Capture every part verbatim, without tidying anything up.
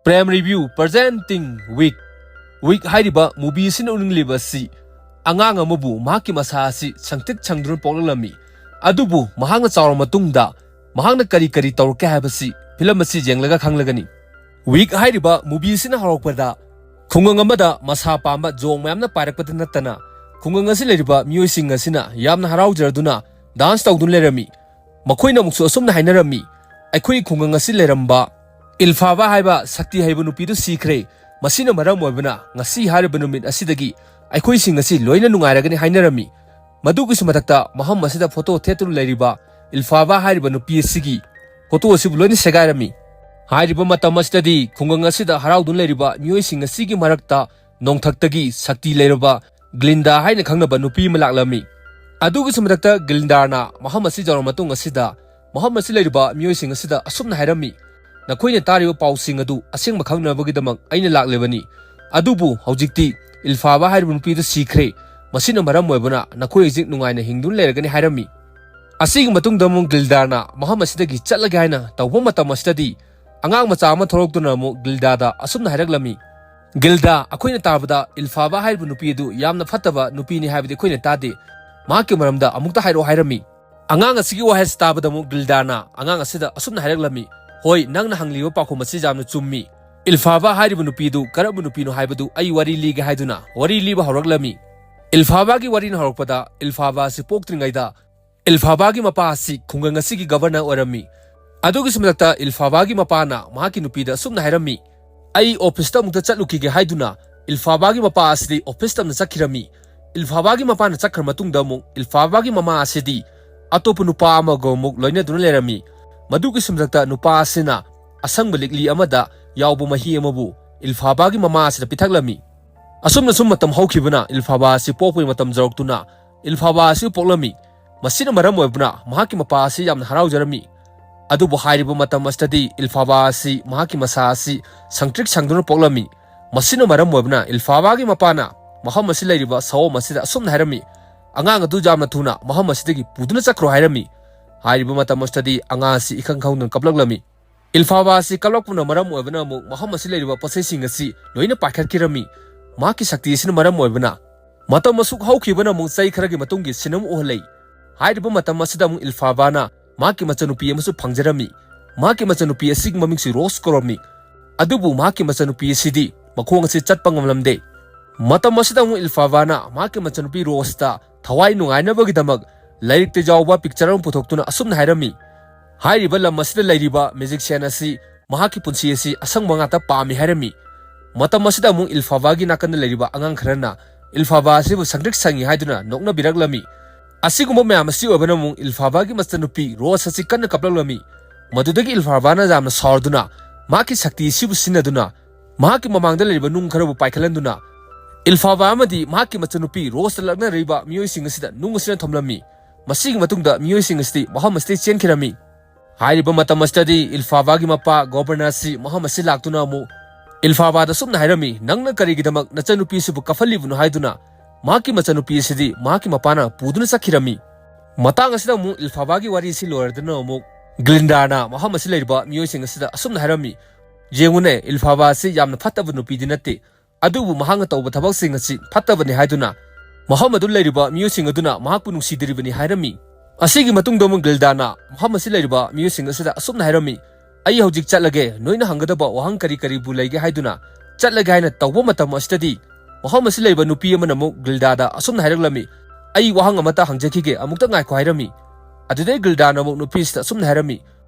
Prem Review presenting Week. Week ꯍꯥꯏꯔꯤꯕ movie ꯑꯁꯤꯅ ꯎꯠꯅꯤꯡꯂꯤꯕ ꯑꯁꯤ ꯑꯉꯥꯡ ꯑꯃꯕꯨ ꯃꯍꯥꯛꯀꯤ ꯃꯁꯥ ꯑꯁꯤ ꯁꯪꯇ꯭ꯔꯤꯛ ꯁꯪꯗꯨꯅ ꯄꯣꯛꯂꯛꯂꯝꯃꯤ꯫ ꯑꯗꯨꯕꯨ ꯃꯍꯥꯛꯅ ꯆꯥꯎꯔ ꯃꯇꯨꯡꯗ ꯃꯍꯥꯛꯅ ꯀꯔꯤ ꯀꯔꯤ ꯇꯧꯔꯛꯀꯦ ꯍꯥꯏꯕꯁꯤ film ꯑꯁꯤ ꯌꯦꯡꯂꯒ ꯈꯪꯂꯒꯅꯤ꯫ Week ꯍꯥꯏꯔꯤꯕ movie ꯑꯁꯤꯅ ꯍꯧꯔꯛꯄꯗ ꯈꯨꯡꯒꯪ ꯑꯃꯗ ꯃꯁꯥ ꯄꯥꯝꯕ ꯖꯣꯡ ꯃꯌꯥꯝꯅ ꯄꯥꯏꯔꯛꯄꯗ ꯅꯠꯇꯅ ꯈꯨꯡꯒꯪ ꯑꯁꯤ ꯂꯩꯔꯤꯕ ꯃꯤꯑꯣꯏꯁꯤꯡ ꯑꯁꯤꯅ ꯌꯥꯝꯅ ꯍꯔꯥꯎꯖꯔꯗꯨꯅ dance ꯇꯧꯗꯨꯅ ꯂꯩꯔꯝꯃꯤ꯫ ꯃꯈꯣꯏꯅ ꯑꯃꯨꯛꯁꯨ ꯑꯁꯨꯝꯅ ꯍꯥꯏꯅꯔꯝꯃꯤ, "ꯑꯩꯈꯣꯏꯒꯤ ꯈꯨꯡꯒꯪ ꯑꯁꯤ ꯂꯩꯔꯝꯕ ꯏꯜꯐꯥꯕꯥ ꯍꯥꯏꯕ ꯁꯛꯇꯤ ꯍꯩꯕ ꯅꯨꯄꯤꯗꯨ ꯁꯤꯈ꯭ꯔꯦ꯫ ꯃꯁꯤꯅ ꯃꯔꯝ ꯑꯣꯏꯕꯅ ꯉꯁꯤ ꯍꯥꯏꯔꯤꯕ ꯅꯨꯃꯤꯠ ꯑꯁꯤꯗꯒꯤ ꯑꯩꯈꯣꯏꯁꯤꯡ ꯑꯁꯤ ꯂꯣꯏꯅ ꯅꯨꯡꯉꯥꯏꯔꯒꯅꯤ" ꯍꯥꯏꯅꯔꯝꯃꯤ꯫ ꯃꯗꯨꯒꯤꯁꯨ ꯃꯊꯛꯇ ꯃꯐꯝ ꯑꯁꯤꯗ photo ꯊꯦꯠꯇꯨꯅ ꯂꯩꯔꯤꯕ ꯏꯜꯐꯥꯕꯥ ꯍꯥꯏꯔꯤꯕ ꯅꯨꯄꯤ ꯑꯁꯤꯒꯤ photo ꯑꯁꯤꯕꯨ ꯂꯣꯏꯅ ꯁꯦꯒꯥꯏꯔꯝꯃꯤ꯫ ꯍꯥꯏꯔꯤꯕ ꯃꯇꯝ ꯑꯁꯤꯗꯗꯤ ꯈꯨꯡꯒꯪ ꯑꯁꯤꯗ ꯍꯔꯥꯎꯗꯨꯅ ꯂꯩꯔꯤꯕ ꯃꯤꯑꯣꯏꯁꯤꯡ ꯑꯁꯤꯒꯤ ꯃꯔꯛꯇ ꯅꯣꯡꯊꯛꯇꯒꯤ ꯁꯛꯇꯤ ꯂꯩꯔꯕ ꯒ꯭ꯂꯤꯟꯗꯥ ꯍꯥꯏꯅ ꯈꯪꯅꯕ ꯅꯨꯄꯤ ꯑꯃ ꯂꯥꯛꯂꯝꯃꯤ꯫ ꯑꯗꯨꯒꯤꯁꯨ ꯃꯊꯛꯇ ꯒ꯭ꯂꯤꯟꯗꯥꯅ ꯃꯐꯝ ꯑꯁꯤ ꯌꯧꯔꯕ ꯃꯇꯨꯡ ꯑꯁꯤꯗ ꯃꯐꯝ ꯑꯁꯤ ꯂꯩꯔꯤꯕ ꯃꯤꯑꯣꯏꯁꯤꯡ ꯑꯁꯤꯗ ꯑꯁꯨꯝꯅ ꯍꯥꯏꯔꯝꯃꯤ, "ꯅꯈꯣꯏꯅ ꯇꯥꯔꯤꯕ ꯄꯥꯎꯁꯤꯡ ꯑꯗꯨ ꯑꯁꯦꯡꯕ ꯈꯪꯅꯕꯒꯤꯗꯃꯛ ꯑꯩꯅ ꯂꯥꯛꯂꯤꯕꯅꯤ꯫ ꯑꯗꯨꯕꯨ ꯍꯧꯖꯤꯛꯇꯤ ꯏꯜꯐꯥꯕꯥ ꯍꯥꯏꯔꯤꯕ ꯅꯨꯄꯤ ꯑꯗꯨ ꯁꯤꯈ꯭ꯔꯦ꯫ ꯃꯁꯤꯅ ꯃꯔꯝ ꯑꯣꯏꯕꯅ ꯅꯈꯣꯏ ꯍꯧꯖꯤꯛ ꯅꯨꯡꯉꯥꯏꯅ ꯍꯤꯡꯗꯨꯅ ꯂꯩꯔꯒꯅꯤ" ꯍꯥꯏꯔꯝꯃꯤ꯫ ꯑꯁꯤꯒꯤ ꯃꯇꯨꯡꯗ ꯑꯃꯨꯛ ꯒ꯭ꯂꯤꯟꯗꯥꯅ ꯃꯐꯝ ꯑꯁꯤꯗꯒꯤ ꯆꯠꯂꯒꯦ ꯍꯥꯏꯅ ꯇꯧꯕ ꯃꯇꯝ ꯑꯁꯤꯗꯗꯤ ꯑꯉꯥꯡ ꯃꯆꯥ ꯑꯃ ꯊꯣꯛꯂꯛꯇꯨꯅ ꯑꯃꯨꯛ ꯒ꯭ꯂꯤꯟꯗꯥꯗ ꯑꯁꯨꯝꯅ ꯍꯥꯏꯔꯛꯂꯝꯃꯤ, "ꯒ꯭ꯂꯤꯟꯗꯥ, ꯑꯩꯈꯣꯏꯅ ꯇꯥꯕꯗ ꯏꯜꯐꯥꯕꯥ ꯍꯥꯏꯔꯤꯕ ꯅꯨꯄꯤ ꯑꯗꯨ ꯌꯥꯝꯅ ꯐꯠꯇꯕ ꯅꯨꯄꯤꯅꯤ ꯍꯥꯏꯕꯗꯤ ꯑꯩꯈꯣꯏꯅ ꯇꯥꯗꯦ꯫ ꯃꯍꯥꯛꯀꯤ ꯃꯔꯝꯗ ꯑꯃꯨꯛꯇ ꯍꯥꯏꯔꯛꯑꯣ" ꯍꯥꯏꯔꯝꯃꯤ꯫ ꯑꯉꯥꯡ ꯑꯁꯤꯒꯤ ꯋꯥꯍꯩ ꯑꯁꯤ ꯇꯥꯕꯗ ꯑꯃꯨꯛ ꯒ꯭ꯂꯤꯟꯗꯥꯅ ꯑꯉꯥꯡ ꯑꯁꯤꯗ ꯑꯁꯨꯝꯅ ꯍꯥꯏꯔꯛꯂꯝꯃꯤ, "ꯍꯣꯏ, ꯅꯪꯅ ꯍꯪꯂꯤꯕ ꯄꯥꯎꯈꯨꯝ ꯑꯁꯤ ꯌꯥꯝꯅ ꯆꯨꯝꯃꯤ꯫ ꯏꯜꯐꯥꯕꯥ ꯍꯥꯏꯔꯤꯕ ꯅꯨꯄꯤ ꯑꯗꯨ ꯀꯔꯝꯕ ꯅꯨꯄꯤꯅꯣ ꯍꯥꯏꯕꯗꯨ ꯑꯩ ꯋꯥꯔꯤ ꯂꯤꯒꯦ" ꯍꯥꯏꯗꯨꯅ ꯋꯥꯔꯤ ꯂꯤꯕ ꯍꯧꯔꯛꯂꯝꯃꯤ꯫ ꯏꯜꯐꯥꯕꯥꯒꯤ ꯋꯥꯔꯤꯅ ꯍꯧꯔꯛꯄꯗ ꯏꯜꯐꯥꯕꯥ ꯑꯁꯤ ꯄꯣꯛꯇ꯭ꯔꯤꯉꯩꯗ ꯏꯜꯐꯥꯕꯥꯒꯤ ꯃꯄꯥ ꯑꯁꯤ ꯈꯨꯡꯒꯪ ꯑꯁꯤꯒꯤ governor ꯑꯣꯏꯔꯝꯃꯤ꯫ ꯑꯗꯨꯒꯤꯁꯨ ꯃꯊꯛꯇ ꯏꯜꯐꯥꯕꯥꯒꯤ ꯃꯄꯥꯅ ꯃꯍꯥꯛꯀꯤ ꯅꯨꯄꯤꯗ ꯑꯁꯨꯝꯅ ꯍꯥꯏꯔꯝꯃꯤ, "ꯑꯩ officeꯇ ꯑꯃꯨꯛꯇ ꯆꯠꯂꯨꯈꯤꯒꯦ" ꯍꯥꯏꯗꯨꯅ ꯏꯜꯐꯥꯕꯥꯒꯤ ꯃꯄꯥ ꯑꯁꯤꯗꯤ office ꯇꯝꯅ ꯆꯠꯈꯤꯔꯝꯃꯤ꯫ ꯏꯜꯐꯥꯕꯥꯒꯤ ꯃꯄꯥꯅ ꯆꯠꯈ꯭ꯔ ꯃꯇꯨꯡꯗ ꯑꯃꯨꯛ ꯏꯜꯐꯥꯕꯥꯒꯤ ꯃꯃꯥ ꯑꯁꯤꯗꯤ ꯑꯇꯣꯞꯄ ꯅꯨꯄꯥ ꯑꯃꯒ ꯑꯃꯨꯛ ꯂꯣꯏꯅꯗꯨꯅ ꯂꯩꯔꯝꯃꯤ꯫ ꯃꯗꯨꯒꯤꯁꯨ ꯃꯊꯛꯇ ꯅꯨꯄꯥ ꯑꯁꯤꯅ ꯑꯁꯪꯕ ꯂꯤꯛꯂꯤ ꯑꯃꯗ ꯌꯥꯎꯕ ꯃꯍꯤ ꯑꯃꯕꯨ ꯏꯜꯐꯥꯕꯥꯒꯤ ꯃꯃꯥ ꯑꯁꯤꯗ ꯄꯤꯊꯛꯂꯝꯃꯤ꯫ ꯑꯁꯨꯝꯅ ꯁꯨꯝ ꯃꯇꯝ ꯍꯧꯈꯤꯕꯅ ꯏꯜꯐꯥꯕꯥ ꯑꯁꯤ ꯄꯣꯛꯄꯒꯤ ꯃꯇꯝ ꯌꯧꯔꯛꯇꯨꯅ ꯏꯜꯐꯥꯕꯥ ꯑꯁꯤ ꯄꯣꯛꯂꯝꯃꯤ꯫ ꯃꯁꯤꯅ ꯃꯔꯝ ꯑꯣꯏꯕꯅ ꯃꯍꯥꯛꯀꯤ ꯃꯄꯥ ꯑꯁꯤ ꯌꯥꯝꯅ ꯍꯔꯥꯎꯖꯔꯝꯃꯤ꯫ ꯑꯗꯨꯕꯨ ꯍꯥꯏꯔꯤꯕ ꯃꯇꯝ ꯑꯁꯤꯗꯗꯤ ꯏꯜꯐꯥꯕꯥ ꯑꯁꯤ ꯃꯍꯥꯛꯀꯤ ꯃꯁꯥ ꯑꯁꯤ ꯁꯪꯇ꯭ꯔꯤꯛ ꯁꯪꯗꯨꯅ ꯄꯣꯛꯂꯝꯃꯤ꯫ ꯃꯁꯤꯅ ꯃꯔꯝ ꯑꯣꯏꯕꯅ ꯏꯜꯐꯥꯕꯥꯒꯤ ꯃꯄꯥꯅ ꯃꯐꯝ ꯑꯁꯤ ꯂꯩꯔꯤꯕ ꯁꯑꯣꯝ ꯑꯁꯤꯗ ꯑꯁꯨꯝꯅ ꯍꯥꯏꯔꯝꯃꯤ, "ꯑꯉꯥꯡ ꯑꯗꯨ ꯌꯥꯝꯅ ꯊꯨꯅ ꯃꯐꯝ ꯑꯁꯤꯗꯒꯤ ꯄꯨꯗꯨꯅ ꯆꯠꯈ꯭ꯔꯣ" ꯍꯥꯏꯔꯝꯃꯤ꯫ ꯍꯥꯏꯔꯤꯕ ꯃꯇꯝ ꯑꯁꯤꯗꯗꯤ ꯑꯉꯥꯡ ꯑꯁꯤ ꯏꯈꯪ ꯈꯪꯗꯅ ꯀꯞꯂꯛꯂꯝꯃꯤ꯫ ꯏꯜꯐꯥꯕꯥ ꯑꯁꯤ ꯀꯜꯂꯛꯄꯅ ꯃꯔꯝ ꯑꯣꯏꯕꯅ ꯑꯃꯨꯛ ꯃꯐꯝ ꯑꯁꯤ ꯂꯩꯔꯤꯕ ꯄꯣꯠꯆꯩꯁꯤꯡ ꯑꯁꯤ ꯂꯣꯏꯅ ꯄꯥꯏꯈꯠꯈꯤꯔꯝꯃꯤ꯫ ꯃꯍꯥꯛꯀꯤ ꯁꯛꯇꯤ ꯑꯁꯤꯅ ꯃꯔꯝ ꯑꯣꯏꯕꯅ꯫ ꯃꯇꯝ ꯑꯁꯨꯛ ꯍꯧꯈꯤꯕꯅ ꯑꯃꯨꯛ ꯆꯍꯤ ꯈꯔꯒꯤ ꯃꯇꯨꯡꯒꯤ ꯁꯤꯟ ꯑꯃ ꯎꯍꯜꯂꯛꯏ꯫ ꯍꯥꯏꯔꯤꯕ ꯃꯇꯝ ꯑꯁꯤꯗ ꯑꯃꯨꯛ ꯏꯜꯐꯥꯕꯥꯅ ꯃꯍꯥꯛꯀꯤ ꯃꯆꯟꯅꯨꯄꯤ ꯑꯃꯁꯨ ꯐꯪꯖꯔꯝꯃꯤ꯫ ꯃꯍꯥꯛꯀꯤ ꯃꯆꯟꯅꯨꯄꯤ ꯑꯁꯤꯒꯤ ꯃꯃꯤꯡꯁꯨ ꯔꯣꯁ ꯀꯧꯔꯝꯃꯤ꯫ ꯑꯗꯨꯕꯨ ꯃꯍꯥꯛꯀꯤ ꯃꯆꯟꯅꯨꯄꯤ ꯑꯁꯤꯗꯤ ꯃꯈꯣꯡ ꯑꯁꯤ ꯆꯠꯄ ꯉꯝꯂꯝꯗꯦ꯫ ꯃꯇꯝ ꯑꯁꯤꯗ ꯑꯃꯨꯛ ꯏꯜꯐꯥꯕꯥꯅ ꯃꯍꯥꯛꯀꯤ ꯃꯆꯟꯅꯨꯄꯤ ꯔꯣꯁꯇ ꯊꯋꯥꯏ ꯅꯨꯡꯉꯥꯏꯅꯕꯒꯤꯗꯃꯛ ꯂꯥꯏꯔꯤꯛꯇ ꯌꯥꯎꯕ ꯄꯤꯛꯆꯔ ꯑꯃ ꯄꯨꯊꯣꯛꯇꯨꯅ ꯑꯁꯨꯝꯅ ꯍꯥꯏꯔꯝꯃꯤ, ꯍꯥꯏꯔꯤꯕ ꯂꯝ ꯑꯁꯤꯗ ꯂꯩꯔꯤꯕ ꯃꯦꯖꯤꯛꯁꯤꯌꯥꯟ ꯑꯁꯤ ꯃꯍꯥꯛꯀꯤ ꯄꯨꯟꯁꯤ ꯑꯁꯤ ꯑꯁꯪꯕ ꯉꯥꯛꯇ ꯄꯥꯝꯃꯤ ꯍꯥꯏꯔꯝꯃꯤ꯫ ꯃꯇꯝ ꯑꯁꯤꯗ ꯑꯃꯨꯛ ꯏꯜꯐꯥꯕꯥꯒꯤ ꯅꯥꯀꯟꯗ ꯂꯩꯔꯤꯕ ꯑꯉꯥꯡ ꯈꯔꯅ ꯏꯜꯐꯥꯕꯥ ꯑꯁꯤꯕꯨ ꯁꯪꯇ꯭ꯔꯤꯛ ꯁꯪꯉꯤ ꯍꯥꯏꯗꯨꯅ ꯅꯣꯛꯅꯕꯤꯔꯛꯂꯝꯃꯤ꯫ ꯑꯁꯤꯒꯨꯝꯕ ꯃꯌꯥꯝ ꯑꯁꯤ ꯑꯣꯏꯕꯅ ꯑꯃꯨꯛ ꯏꯜꯐꯥꯕꯥꯒꯤ ꯃꯆꯟꯅꯨꯄꯤ ꯔꯣꯁ ꯑꯁꯤ ꯀꯟꯅ ꯀꯞꯂꯛꯂꯝꯃꯤ꯫ ꯃꯗꯨꯗꯒꯤ ꯏꯜꯐꯥꯕꯥꯅ ꯌꯥꯝꯅ ꯁꯥꯎꯔꯗꯨꯅ ꯃꯍꯥꯛꯀꯤ ꯁꯛꯇꯤ ꯑꯁꯤꯕꯨ ꯁꯤꯖꯤꯟꯅꯗꯨꯅ ꯃꯍꯥꯛꯀꯤ ꯃꯃꯥꯡꯗ ꯂꯩꯔꯤꯕ ꯅꯨꯡ ꯈꯔꯕꯨ ꯄꯥꯏꯈꯠꯍꯟꯗꯨꯅ ꯏꯜꯐꯥꯕꯥ ꯑꯃꯗꯤ ꯃꯍꯥꯛꯀꯤ ꯃꯆꯟꯅꯨꯄꯤ ꯔꯣꯁꯇ ꯂꯛꯅꯔꯤꯕ ꯃꯤꯑꯣꯏꯁꯤꯡ ꯑꯁꯤꯗ ꯅꯨꯡ ꯑꯁꯤꯅ ꯊꯣꯝꯂꯝꯃꯤ꯫ ꯃꯁꯤꯒꯤ ꯃꯇꯨꯡꯗ ꯃꯤꯑꯣꯏꯁꯤꯡ ꯑꯁꯤꯗꯤ ꯃꯐꯝ ꯑꯁꯤꯗꯒꯤ ꯆꯦꯟꯈꯤꯔꯝꯃꯤ꯫ ꯍꯥꯏꯔꯤꯕ ꯃꯇꯝ ꯑꯁꯤꯗꯗꯤ ꯏꯜꯐꯥꯕꯥꯒꯤ ꯃꯄꯥ ꯒꯣꯕꯔꯅꯔ ꯑꯁꯤ ꯃꯐꯝ ꯑꯁꯤ ꯂꯥꯛꯇꯨꯅ ꯑꯃꯨꯛ ꯏꯜꯐꯥꯕꯥꯗ ꯑꯁꯨꯝꯅ ꯍꯥꯏꯔꯝꯃꯤ, "ꯅꯪꯅ ꯀꯔꯤꯒꯤꯗꯃꯛ ꯅꯆꯟꯅꯨꯄꯤ ꯑꯁꯤꯕꯨ ꯀꯞꯍꯜꯂꯤꯕꯅꯣ?" ꯍꯥꯏꯗꯨꯅ ꯃꯍꯥꯛꯀꯤ ꯃꯆꯟꯅꯨꯄꯤ ꯑꯁꯤꯗꯤ ꯃꯍꯥꯛꯀꯤ ꯃꯄꯥꯅ ꯄꯨꯗꯨꯅ ꯆꯠꯈꯤꯔꯝꯃꯤ꯫ ꯃꯇꯥꯡ ꯑꯁꯤꯗ ꯑꯃꯨꯛ ꯏꯜꯐꯥꯕꯥꯒꯤ ꯋꯥꯔꯤ ꯑꯁꯤ ꯂꯣꯏꯔꯗꯨꯅ ꯑꯃꯨꯛ ꯒ꯭ꯂꯤꯟꯗꯥꯅ ꯃꯐꯝ ꯑꯁꯤ ꯂꯩꯔꯤꯕ ꯃꯤꯑꯣꯏꯁꯤꯡ ꯑꯁꯤꯗ ꯑꯁꯨꯝꯅ ꯍꯥꯏꯔꯝꯃꯤ, "ꯌꯦꯡꯉꯨꯅꯦ, ꯏꯜꯐꯥꯕꯥ ꯑꯁꯤ ꯌꯥꯝꯅ ꯐꯠꯇꯕ ꯅꯨꯄꯤꯗꯤ ꯅꯠꯇꯦ, ꯑꯗꯨꯕꯨ ꯃꯍꯥꯛꯅ ꯇꯧꯕ ꯊꯕꯛꯁꯤꯡ ꯑꯁꯤ ꯐꯠꯇꯕꯅꯤ" ꯍꯥꯏꯗꯨꯅ ꯃꯐꯝ ꯑꯗꯨ ꯂꯩꯔꯤꯕ ꯃꯤꯑꯣꯏꯁꯤꯡ ꯑꯗꯨꯅ ꯃꯍꯥꯛꯄꯨ ꯅꯨꯡꯁꯤꯗ꯭ꯔꯤꯕꯅꯤ ꯍꯥꯏꯔꯝꯃꯤ꯫ ꯑꯁꯤꯒꯤ ꯃꯇꯨꯡꯗ ꯑꯃꯨꯛ ꯒ꯭ꯂꯤꯟꯗꯥꯅ ꯃꯐꯝ ꯑꯁꯤ ꯂꯩꯔꯤꯕ ꯃꯤꯑꯣꯏꯁꯤꯡ ꯑꯁꯤꯗ ꯑꯁꯨꯝꯅ ꯍꯥꯏꯔꯝꯃꯤ, "ꯑꯩ ꯍꯧꯖꯤꯛ ꯆꯠꯂꯒꯦ, ꯅꯣꯏꯅ ꯍꯪꯒꯗꯕ ꯋꯥꯍꯪ ꯀꯔꯤ ꯀꯔꯤꯕꯨ ꯂꯩꯒꯦ ꯍꯥꯏꯗꯨꯅ ꯆꯠꯂꯒꯦ" ꯍꯥꯏꯅ ꯇꯧꯕ ꯃꯇꯝ ꯑꯁꯤꯗꯗꯤ ꯃꯐꯝ ꯑꯁꯤ ꯂꯩꯕ ꯅꯨꯄꯤ ꯑꯃꯅ ꯑꯃꯨꯛ ꯒ꯭ꯂꯤꯟꯗꯥꯗ ꯑꯁꯨꯝꯅ ꯍꯥꯏꯔꯛꯂꯝꯃꯤ, "ꯑꯩ ꯋꯥꯍꯪ ꯑꯃꯇ ꯍꯪꯖꯈꯤꯒꯦ, ꯑꯃꯨꯛꯇ ꯉꯥꯏꯈꯣ" ꯍꯥꯏꯔꯝꯃꯤ꯫ ꯑꯗꯨꯗꯩ ꯒ꯭ꯂꯤꯟꯗꯥꯅ ꯑꯃꯨꯛ ꯅꯨꯄꯤ ꯑꯁꯤꯗ ꯑꯁꯨꯝꯅ ꯍꯥꯏꯔꯝꯃꯤ,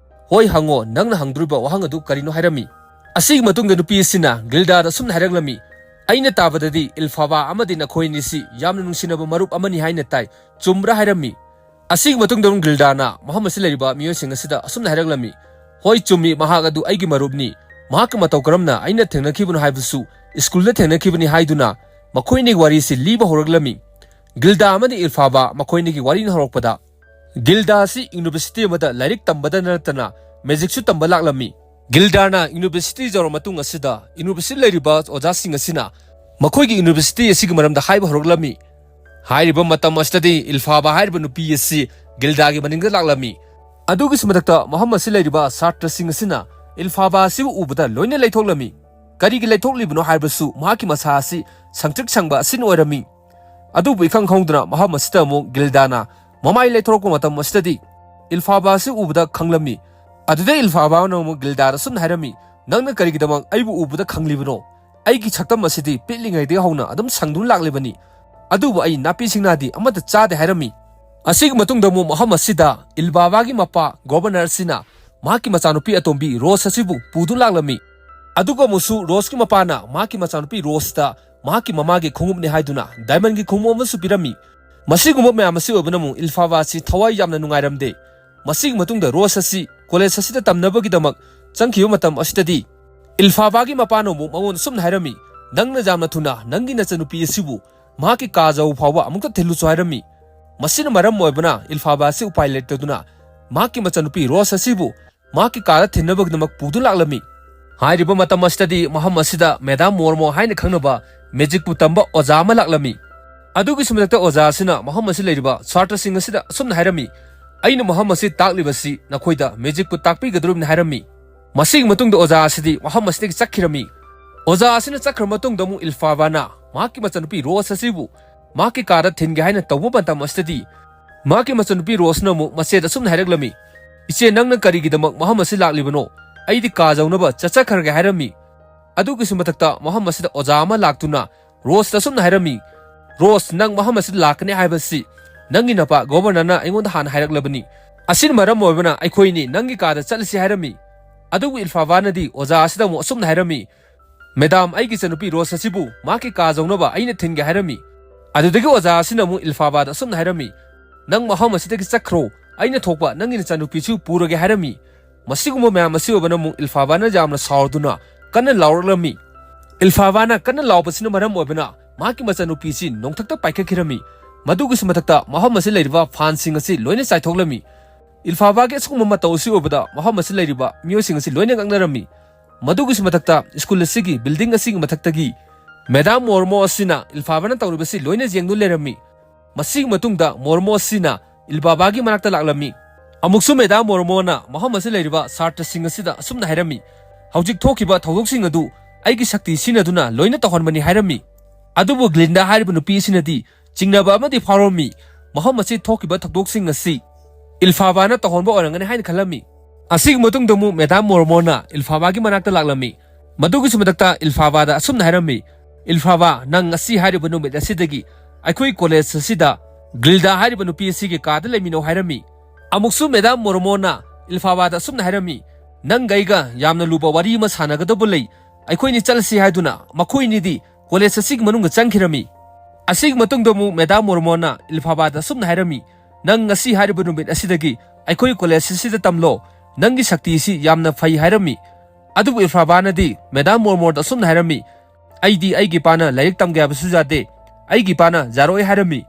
"ꯍꯣꯏ, ꯍꯪꯉꯣ, ꯅꯪꯅ ꯍꯪꯗꯣꯔꯤꯕ ꯋꯥꯍꯪ ꯑꯗꯨ ꯀꯔꯤꯅꯣ?" ꯍꯥꯏꯔꯝꯃꯤ꯫ ꯑꯁꯤꯒꯤ ꯃꯇꯨꯡꯗ ꯅꯨꯄꯤ ꯑꯁꯤꯅ ꯒ꯭ꯂꯤꯟꯗꯥꯗ ꯑꯁꯨꯝꯅ ꯍꯥꯏꯔꯛꯂꯝꯃꯤ, "ꯑꯩꯅ ꯇꯥꯕꯗꯗꯤ ꯏꯜꯐꯥꯕꯥ ꯑꯃꯗꯤ ꯅꯈꯣꯏ ꯑꯅꯤꯁꯤ ꯌꯥꯝꯅ ꯅꯨꯡꯁꯤꯅꯕ ꯃꯔꯨꯞ ꯑꯃꯅꯤ ꯍꯥꯏꯅ ꯇꯥꯏ, ꯆꯨꯝꯕ꯭ꯔꯥ?" ꯍꯥꯏꯔꯝꯃꯤ꯫ ꯑꯁꯤꯒꯤ ꯃꯇꯨꯡꯗ ꯑꯃꯨꯛ ꯒ꯭ꯂꯤꯟꯗꯥꯅ ꯃꯐꯝ ꯑꯁꯤ ꯂꯩꯔꯤꯕ ꯃꯤꯑꯣꯏꯁꯤꯡ ꯑꯁꯤꯗ ꯑꯁꯨꯝꯅ ꯍꯥꯏꯔꯛꯂꯝꯃꯤ, "ꯍꯣꯏ, ꯆꯨꯝꯃꯤ, ꯃꯍꯥꯛ ꯑꯗꯨ ꯑꯩꯒꯤ ꯃꯔꯨꯞꯅꯤ꯫ ꯃꯍꯥꯛꯀ ꯃꯇꯧ ꯀꯔꯝꯅ ꯑꯩꯅ ꯊꯦꯡꯅꯈꯤꯕꯅꯣ ꯍꯥꯏꯕꯁꯨ ꯁ꯭ꯀꯨꯜꯗ ꯊꯦꯡꯅꯈꯤꯕꯅꯤ" ꯍꯥꯏꯗꯨꯅ ꯃꯈꯣꯏ ꯑꯅꯤꯒꯤ ꯋꯥꯔꯤꯁꯤ ꯂꯤꯕ ꯍꯧꯔꯛꯂꯝꯃꯤ꯫ ꯒ꯭ꯂꯤꯟꯗꯥ ꯑꯃꯗꯤ ꯏꯜꯐꯥꯕꯥ ꯃꯈꯣꯏ ꯑꯅꯤꯒꯤ ꯋꯥꯔꯤꯅ ꯍꯧꯔꯛꯄꯗ, ꯒ꯭ꯂꯤꯟꯗꯥ ꯑꯁꯤ ꯌꯨꯅꯤꯚꯔꯁꯤꯇꯤ ꯑꯃꯗ ꯂꯥꯏꯔꯤꯛ ꯇꯝꯕꯗ ꯅꯠꯇꯅ ꯃꯦꯖꯤꯛꯁꯨ ꯇꯝꯕ ꯂꯥꯛꯂꯝꯃꯤ꯫ ꯒ꯭ꯂꯤꯟꯗꯥꯅ ꯌꯨꯅꯤꯚꯔꯁꯤꯇꯤ ꯌꯧꯔꯕ ꯃꯇꯨꯡ ꯑꯁꯤꯗ ꯌꯨꯅꯤꯚꯔꯁꯤꯇꯤ ꯂꯩꯔꯤꯕ ꯑꯣꯖꯥꯁꯤꯡ ꯑꯁꯤꯅ ꯃꯈꯣꯏꯒꯤ ꯌꯨꯅꯤꯚꯔꯁꯤꯇꯤ ꯑꯁꯤꯒꯤ ꯃꯔꯝꯗ ꯍꯥꯏꯕ ꯍꯧꯔꯛꯂꯝꯃꯤ꯫ ꯍꯥꯏꯔꯤꯕ ꯃꯇꯝ ꯑꯁꯤꯗꯗꯤ ꯏꯜꯐꯥꯕꯥ ꯍꯥꯏꯔꯤꯕ ꯅꯨꯄꯤ ꯑꯁꯤ ꯒ꯭ꯂꯤꯟꯗꯥꯒꯤ ꯃꯅꯤꯡꯗ ꯂꯥꯛꯂꯝꯃꯤ꯫ ꯑꯗꯨꯒꯤꯁꯨ ꯃꯊꯛꯇ ꯃꯐꯝ ꯑꯁꯤ ꯂꯩꯔꯤꯕ ꯁꯥꯇ꯭ꯔꯁꯤꯡ ꯑꯁꯤꯅ ꯏꯜꯐꯥꯕꯥ ꯑꯁꯤꯕꯨ ꯎꯕꯗ ꯂꯣꯏꯅ ꯂꯩꯊꯣꯛꯂꯝꯃꯤ꯫ ꯀꯔꯤꯒꯤ ꯂꯩꯊꯣꯛꯂꯤꯕꯅꯣ ꯍꯥꯏꯕꯁꯨ ꯃꯍꯥꯛꯀꯤ ꯃꯁꯥ ꯑꯁꯤ ꯁꯪꯇ꯭ꯔꯤꯛ ꯁꯪꯕ ꯑꯁꯤꯅ ꯑꯣꯏꯔꯝꯃꯤ꯫ ꯑꯗꯨꯕꯨ ꯏꯈꯪ ꯈꯪꯍꯧꯗꯅ ꯃꯐꯝ ꯑꯁꯤꯗ ꯑꯃꯨꯛ ꯒꯤꯜꯗꯥꯅ ꯃꯃꯥꯏ ꯂꯩꯊꯣꯔꯛꯄ ꯃꯇꯝ ꯑꯁꯤꯗꯗꯤ ꯏꯜꯐꯥꯕꯥ ꯑꯁꯤ ꯎꯕꯗ ꯈꯪꯂꯝꯃꯤ꯫ ꯑꯗꯨꯗ ꯏꯜꯐꯥꯕꯥꯅ ꯑꯃꯨꯛ ꯒꯤꯜꯗꯥꯗ ꯑꯁꯨꯝꯅ ꯍꯥꯏꯔꯝꯃꯤ, "ꯅꯪꯅ ꯀꯔꯤꯒꯤꯗꯃꯛ ꯑꯩꯕꯨ ꯎꯕꯗ ꯈꯪꯂꯤꯕꯅꯣ? ꯑꯩꯒꯤ ꯁꯛꯇꯝ ꯑꯁꯤꯗꯤ ꯄꯤꯛꯂꯤꯉꯩꯗꯒꯤ ꯍꯧꯅ ꯑꯗꯨꯝ ꯁꯪꯗꯨꯅ ꯂꯥꯛꯂꯤꯕꯅꯤ꯫ ꯑꯗꯨꯕꯨ ꯑꯩ ꯅꯥꯄꯤ ꯁꯤꯡꯅꯥꯗꯤ ꯑꯃꯠꯇ ꯆꯥꯗꯦ" ꯍꯥꯏꯔꯝꯃꯤ꯫ ꯑꯁꯤꯒꯤ ꯃꯇꯨꯡꯗ ꯑꯃꯨꯛ ꯃꯐꯝ ꯑꯁꯤꯗ ꯏꯜꯕꯥꯕꯥꯒꯤ ꯃꯄꯥ ꯒꯣꯕꯔꯅꯔ ꯑꯁꯤꯅ ꯃꯍꯥꯛꯀꯤ ꯃꯆꯥꯅꯨꯄꯤ ꯑꯇꯣꯝꯕꯤ ꯔꯣꯁ ꯑꯁꯤꯕꯨ ꯄꯨꯗꯨꯅ ꯂꯥꯛꯂꯝꯃꯤ꯫ ꯑꯗꯨꯒ ꯑꯃꯨꯛꯁꯨ ꯔꯣꯁꯀꯤ ꯃꯄꯥꯅ ꯃꯍꯥꯛꯀꯤ ꯃꯆꯥꯅꯨꯄꯤ ꯔꯣꯁꯇ ꯃꯍꯥꯛꯀꯤ ꯃꯃꯥꯒꯤ ꯈꯣꯡꯎꯞꯅꯤ ꯍꯥꯏꯗꯨꯅ ꯗꯥꯏꯃꯟꯒꯤ ꯈꯣꯡꯎꯞ ꯑꯃꯁꯨ ꯄꯤꯔꯝꯃꯤ꯫ ꯃꯁꯤꯒꯨꯝꯕ ꯃꯌꯥꯝ ꯑꯁꯤ ꯑꯣꯏꯕꯅ ꯑꯃꯨꯛ ꯏꯜꯐꯥꯕꯥ ꯑꯁꯤ ꯊꯋꯥꯏ ꯌꯥꯝꯅ ꯅꯨꯡꯉꯥꯏꯔꯝꯗꯦ꯫ ꯃꯁꯤꯒꯤ ꯃꯇꯨꯡꯗ ꯔꯣꯁ ꯑꯁꯤ ꯀꯣꯂꯦꯖ ꯑꯁꯤꯗ ꯇꯝꯅꯕꯒꯤꯗꯃꯛ ꯆꯪꯈꯤꯕ ꯃꯇꯝ ꯑꯁꯤꯗꯗꯤ ꯏꯜꯐꯥꯕꯥꯒꯤ ꯃꯄꯥꯅ ꯑꯃꯨꯛ ꯃꯉꯣꯟꯗ ꯑꯁꯨꯝꯅ ꯍꯥꯏꯔꯝꯃꯤ, "ꯅꯪꯅ ꯌꯥꯝꯅ ꯊꯨꯅ ꯅꯪꯒꯤ ꯅꯆꯟꯅꯨꯄꯤ ꯑꯁꯤꯕꯨ ꯃꯍꯥꯛꯀꯤ ꯀꯥ ꯌꯧꯕ ꯐꯥꯎꯕ ꯑꯃꯨꯛꯇ ꯊꯤꯜꯂꯨꯆꯣ" ꯍꯥꯏꯔꯝꯃꯤ꯫ ꯃꯁꯤꯅ ꯃꯔꯝ ꯑꯣꯏꯕꯅ ꯏꯜꯐꯥꯕꯥ ꯑꯁꯤ ꯎꯄꯥꯏ ꯂꯩꯇꯗꯨꯅ ꯃꯍꯥꯛꯀꯤ ꯃꯆꯟꯅꯨꯄꯤ ꯔꯣꯁ ꯑꯁꯤꯕꯨ ꯃꯍꯥꯛꯀꯤ ꯀꯥꯗ ꯊꯤꯟꯅꯕꯒꯤꯗꯃꯛ ꯄꯨꯗꯨꯅ ꯂꯥꯛꯂꯝꯃꯤ꯫ ꯍꯥꯏꯔꯤꯕ ꯃꯇꯝ ꯑꯁꯤꯗꯗꯤ ꯃꯐꯝ ꯑꯁꯤꯗ ꯃꯦꯗꯥꯝ ꯃꯣꯔꯃꯣ ꯍꯥꯏꯅ ꯈꯪꯅꯕ ꯃꯦꯖꯤꯛꯄꯨ ꯇꯝꯕ ꯑꯣꯖꯥ ꯑꯃ ꯂꯥꯛꯂꯝꯃꯤ꯫ ꯑꯗꯨꯒꯤꯁꯨ ꯃꯊꯛꯇ ꯑꯣꯖꯥ ꯑꯁꯤꯅ ꯃꯐꯝ ꯑꯁꯤꯗ ꯂꯩꯔꯤꯕ ꯁꯥꯇ꯭ꯔꯁꯤꯡ ꯑꯁꯤꯗ ꯑꯁꯨꯝꯅ ꯍꯥꯏꯔꯝꯃꯤ, "ꯑꯩꯅ ꯃꯐꯝ ꯑꯁꯤ ꯇꯥꯛꯂꯤꯕꯁꯤ ꯅꯈꯣꯏꯗ ꯃꯦꯖꯤꯛꯄꯨ ꯇꯥꯛꯄꯤꯒꯗꯧꯔꯤꯕꯅꯤ" ꯍꯥꯏꯔꯝꯃꯤ꯫ ꯃꯁꯤꯒꯤ ꯃꯇꯨꯡꯗ ꯑꯣꯖꯥ ꯑꯁꯤꯗꯤ ꯃꯐꯝ ꯑꯁꯤꯗꯒꯤ ꯆꯠꯈꯤꯔꯝꯃꯤ꯫ ꯑꯣꯖꯥ ꯑꯁꯤꯅ ꯆꯠꯈ꯭ꯔ ꯃꯇꯨꯡꯗ ꯑꯃꯨꯛ ꯏꯜꯐꯥꯕꯥꯅ ꯃꯍꯥꯛꯀꯤ ꯃꯆꯟꯅꯨꯄꯤ ꯔꯣꯁ ꯑꯁꯤꯕꯨ ꯃꯍꯥꯛꯀꯤ ꯀꯥꯗ ꯊꯤꯟꯒꯦ ꯍꯥꯏꯅ ꯇꯧꯕ ꯃꯇꯝ ꯑꯁꯤꯗꯗꯤ ꯃꯍꯥꯛꯀꯤ ꯃꯆꯟꯅꯨꯄꯤ ꯔꯣꯁꯅ ꯑꯃꯨꯛ ꯃꯆꯦꯗ ꯑꯁꯨꯝꯅ ꯍꯥꯏꯔꯛꯂꯝꯃꯤ, "ꯏꯆꯦ, ꯅꯪꯅ ꯀꯔꯤꯒꯤꯗꯃꯛ ꯃꯐꯝ ꯑꯁꯤ ꯂꯥꯛꯂꯤꯕꯅꯣ? ꯑꯩꯗꯤ ꯀꯥ ꯌꯧꯅꯕ ꯆꯠꯆꯈ꯭ꯔꯒꯦ" ꯍꯥꯏꯔꯝꯃꯤ꯫ ꯑꯗꯨꯒꯤꯁꯨ ꯃꯊꯛꯇ ꯃꯐꯝ ꯑꯁꯤꯗ ꯑꯣꯖꯥ ꯑꯃ ꯂꯥꯛꯇꯨꯅ ꯔꯣꯁꯇ ꯑꯁꯨꯝꯅ ꯍꯥꯏꯔꯝꯃꯤ, "ꯔꯣꯁ, ꯅꯪ ꯃꯐꯝ ꯑꯁꯤꯗ ꯂꯥꯛꯀꯅꯤ ꯍꯥꯏꯕꯁꯤ ꯅꯪꯒꯤ ꯅꯄꯥ ꯒꯣꯕꯔꯅꯔꯅ ꯑꯩꯉꯣꯟꯗ ꯍꯥꯟꯅ ꯍꯥꯏꯔꯛꯂꯕꯅꯤ꯫ ꯑꯁꯤꯅ ꯃꯔꯝ ꯑꯣꯏꯕꯅ ꯑꯩꯈꯣꯏꯅꯤ ꯅꯪꯒꯤ ꯀꯥꯗ ꯆꯠꯂꯁꯤ" ꯍꯥꯏꯔꯝꯃꯤ꯫ ꯑꯗꯨꯕꯨ ꯏꯜꯐꯥꯕꯥꯅꯗꯤ ꯑꯣꯖꯥ ꯑꯁꯤꯗ ꯑꯃꯨꯛ ꯑꯁꯨꯝꯅ ꯍꯥꯏꯔꯝꯃꯤ, "ꯃꯦꯗꯥꯝ, ꯑꯩꯒꯤ ꯏꯆꯟꯅꯨꯄꯤ ꯔꯣꯁ ꯑꯁꯤꯕꯨ ꯃꯍꯥꯛꯀꯤ ꯀꯥ ꯌꯧꯅꯕ ꯑꯩꯅ ꯊꯤꯟꯒꯦ" ꯍꯥꯏꯔꯝꯃꯤ꯫ ꯑꯗꯨꯗꯒꯤ ꯑꯣꯖꯥ ꯑꯁꯤꯅ ꯑꯃꯨꯛ ꯏꯜꯐꯥꯕꯥꯗ ꯑꯁꯨꯝꯅ ꯍꯥꯏꯔꯝꯃꯤ, "ꯅꯪ ꯃꯐꯝ ꯑꯁꯤꯗꯒꯤ ꯆꯠꯈ꯭ꯔꯣ, ꯑꯩꯅ ꯊꯣꯛꯄ ꯅꯪꯒꯤ ꯅꯆꯟꯅꯨꯄꯤꯁꯨ ꯄꯨꯔꯒꯦ" ꯍꯥꯏꯔꯝꯃꯤ꯫ ꯃꯁꯤꯒꯨꯝꯕ ꯃꯌꯥꯝ ꯑꯁꯤ ꯑꯣꯏꯕꯅ ꯑꯃꯨꯛ ꯏꯜꯐꯥꯕꯥꯅ ꯌꯥꯝꯅ ꯁꯥꯎꯔꯗꯨꯅ ꯀꯟꯅ ꯂꯥꯎꯔꯛꯂꯝꯃꯤ꯫ ꯏꯜꯐꯥꯕꯥꯅ ꯀꯟꯅ ꯂꯥꯎꯕꯁꯤꯅ ꯃꯔꯝ ꯑꯣꯏꯕꯅ ꯃꯍꯥꯛꯀꯤ ꯃꯆꯟꯅꯨꯄꯤꯁꯤ ꯅꯣꯡꯊꯛꯇ ꯄꯥꯏꯈꯠꯈꯤꯔꯝꯃꯤ꯫ ꯃꯗꯨꯒꯤꯁꯨ ꯃꯊꯛꯇ ꯃꯐꯝ ꯑꯁꯤ ꯂꯩꯔꯤꯕ ꯐꯥꯟꯁꯤꯡ ꯑꯁꯤ ꯂꯣꯏꯅ ꯆꯥꯏꯊꯣꯛꯂꯝꯃꯤ꯫ ꯏꯜꯐꯥꯕꯥꯒꯤ ꯑꯁꯤꯒꯨꯝꯕ ꯃꯇꯧ ꯑꯁꯤ ꯎꯕꯗ ꯃꯐꯝ ꯑꯁꯤ ꯂꯩꯔꯤꯕ ꯃꯤꯑꯣꯏꯁꯤꯡ ꯑꯁꯤ ꯂꯣꯏꯅ ꯉꯛꯅꯔꯝꯃꯤ꯫ ꯃꯗꯨꯒꯤꯁꯨ ꯃꯊꯛꯇ ꯁ꯭ꯀꯨꯜ ꯑꯁꯤꯒꯤ ꯕꯤꯜꯗꯤꯡ ꯑꯁꯤꯒꯤ ꯃꯊꯛꯇꯒꯤ ꯃꯦꯗꯥꯝ ꯃꯣꯔꯃꯣ ꯑꯁꯤꯅ ꯏꯜꯐꯥꯕꯥꯅ ꯇꯧꯔꯤꯕꯁꯤ ꯂꯣꯏꯅ ꯌꯦꯡꯗꯨꯅ ꯂꯩꯔꯝꯃꯤ꯫ ꯃꯁꯤꯒꯤ ꯃꯇꯨꯡꯗ ꯃꯣꯔꯃꯣ ꯑꯁꯤꯅ ꯏꯜꯕꯥꯕꯥꯒꯤ ꯃꯅꯥꯛꯇ ꯂꯥꯛꯂꯝꯃꯤ꯫ ꯑꯃꯨꯛꯁꯨ ꯃꯦꯗꯥꯝ ꯃꯣꯔꯃꯣꯅ ꯃꯐꯝ ꯑꯁꯤꯗ ꯂꯩꯔꯤꯕ ꯁꯥꯇ꯭ꯔꯁꯤꯡ ꯑꯁꯤꯗ ꯑꯁꯨꯝꯅ ꯍꯥꯏꯔꯝꯃꯤ, "ꯍꯧꯖꯤꯛ ꯊꯣꯛꯈꯤꯕ ꯊꯧꯗꯣꯛꯁꯤꯡ ꯑꯗꯨ ꯑꯩꯒꯤ ꯁꯛꯇꯤ ꯁꯤꯖꯤꯟꯅꯗꯨꯅ ꯂꯣꯏꯅ ꯇꯧꯍꯟꯕꯅꯤ" ꯍꯥꯏꯔꯝꯃꯤ꯫ ꯑꯗꯨꯕꯨ ꯒ꯭ꯂꯤꯟꯗꯥ ꯍꯥꯏꯔꯤꯕ ꯅꯨꯄꯤ ꯑꯁꯤꯅꯗꯤ ꯆꯤꯡꯅꯕ ꯑꯃꯗꯤ ꯐꯥꯎꯔꯝꯃꯤ꯫ ꯃꯐꯝ ꯑꯁꯤ ꯊꯣꯛꯈꯤꯕ ꯊꯧꯗꯣꯛꯁꯤꯡ ꯑꯁꯤ ꯏꯜꯐꯥꯕꯥꯅ ꯇꯧꯍꯟꯕ ꯑꯣꯏꯔꯝꯒꯅꯤ ꯍꯥꯏꯅ ꯈꯜꯂꯝꯃꯤ꯫ ꯑꯁꯤꯒꯤ ꯃꯇꯨꯡꯗ ꯑꯃꯨꯛ ꯃꯦꯗꯥꯝ ꯃꯣꯔꯃꯣꯟꯅ ꯏꯜꯐꯥꯕꯥꯒꯤ ꯃꯅꯥꯛꯇ ꯂꯥꯛꯂꯝꯃꯤ꯫ ꯃꯗꯨꯒꯤꯁꯨ ꯃꯊꯛꯇ ꯏꯜꯐꯥꯕꯥꯗ ꯑꯁꯨꯝꯅ ꯍꯥꯏꯔꯝꯃꯤ, "ꯏꯜꯐꯥꯕꯥ, ꯅꯪ ꯉꯁꯤ ꯍꯥꯏꯔꯤꯕ ꯅꯨꯃꯤꯠ ꯑꯁꯤꯗꯒꯤ ꯑꯩꯈꯣꯏ ꯀꯣꯂꯦꯖ ꯑꯁꯤꯗ ꯒ꯭ꯂꯤꯜꯗꯥ ꯍꯥꯏꯔꯤꯕ ꯅꯨꯄꯤ ꯑꯁꯤꯒꯤ ꯀꯥꯗ ꯂꯩꯃꯤꯟꯅꯧ" ꯍꯥꯏꯔꯝꯃꯤ꯫ ꯑꯃꯨꯛꯁꯨ ꯃꯦꯗꯥꯝ ꯃꯣꯔꯃꯣꯟꯅ ꯏꯜꯐꯥꯕꯥꯗ ꯑꯁꯨꯝꯅ ꯍꯥꯏꯔꯝꯃꯤ, "ꯅꯪꯒ ꯑꯩꯒ ꯌꯥꯝꯅ ꯂꯨꯕ ꯋꯥꯔꯤ ꯑꯃ ꯁꯥꯟꯅꯒꯗꯕ ꯂꯩ, ꯑꯩꯈꯣꯏꯅꯤ ꯆꯠꯂꯁꯤ" ꯍꯥꯏꯗꯨꯅ ꯃꯈꯣꯏꯅꯤꯗꯤ ꯀꯣꯂꯦꯖ ꯑꯁꯤꯒꯤ ꯃꯅꯨꯡꯗ ꯆꯪꯈꯤꯔꯝꯃꯤ꯫ ꯑꯁꯤꯒꯤ ꯃꯇꯨꯡꯗ ꯑꯃꯨꯛ ꯃꯦꯗꯥꯝ ꯃꯣꯔꯃꯣꯟꯅ ꯏꯜꯐꯥꯕꯥꯗ ꯑꯁꯨꯝꯅ ꯍꯥꯏꯔꯝꯃꯤ, "ꯅꯪ ꯉꯁꯤ ꯍꯥꯏꯔꯤꯕ ꯅꯨꯃꯤꯠ ꯑꯁꯤꯗꯒꯤ ꯑꯩꯈꯣꯏ ꯀꯣꯂꯦꯖ ꯑꯁꯤꯗ ꯇꯝꯂꯣ, ꯅꯪꯒꯤ ꯁꯛꯇꯤ ꯑꯁꯤ ꯌꯥꯝꯅ ꯐꯩ" ꯍꯥꯏꯔꯝꯃꯤ꯫ ꯑꯗꯨꯕꯨ ꯏꯜꯐꯥꯕꯥꯅꯗꯤ ꯃꯦꯗꯥꯝ ꯃꯣꯔꯃꯣꯟꯗ ꯑꯁꯨꯝꯅ ꯍꯥꯏꯔꯝꯃꯤ, "ꯑꯩꯗꯤ ꯑꯩꯒꯤ ꯏꯄꯥꯅ ꯂꯥꯏꯔꯤꯛ ꯇꯝꯒꯦ ꯍꯥꯏꯕꯁꯨ ꯌꯥꯗꯦ, ꯑꯩꯒꯤ ꯏꯄꯥꯅ ꯌꯥꯔꯣꯏ" ꯍꯥꯏꯔꯝꯃꯤ꯫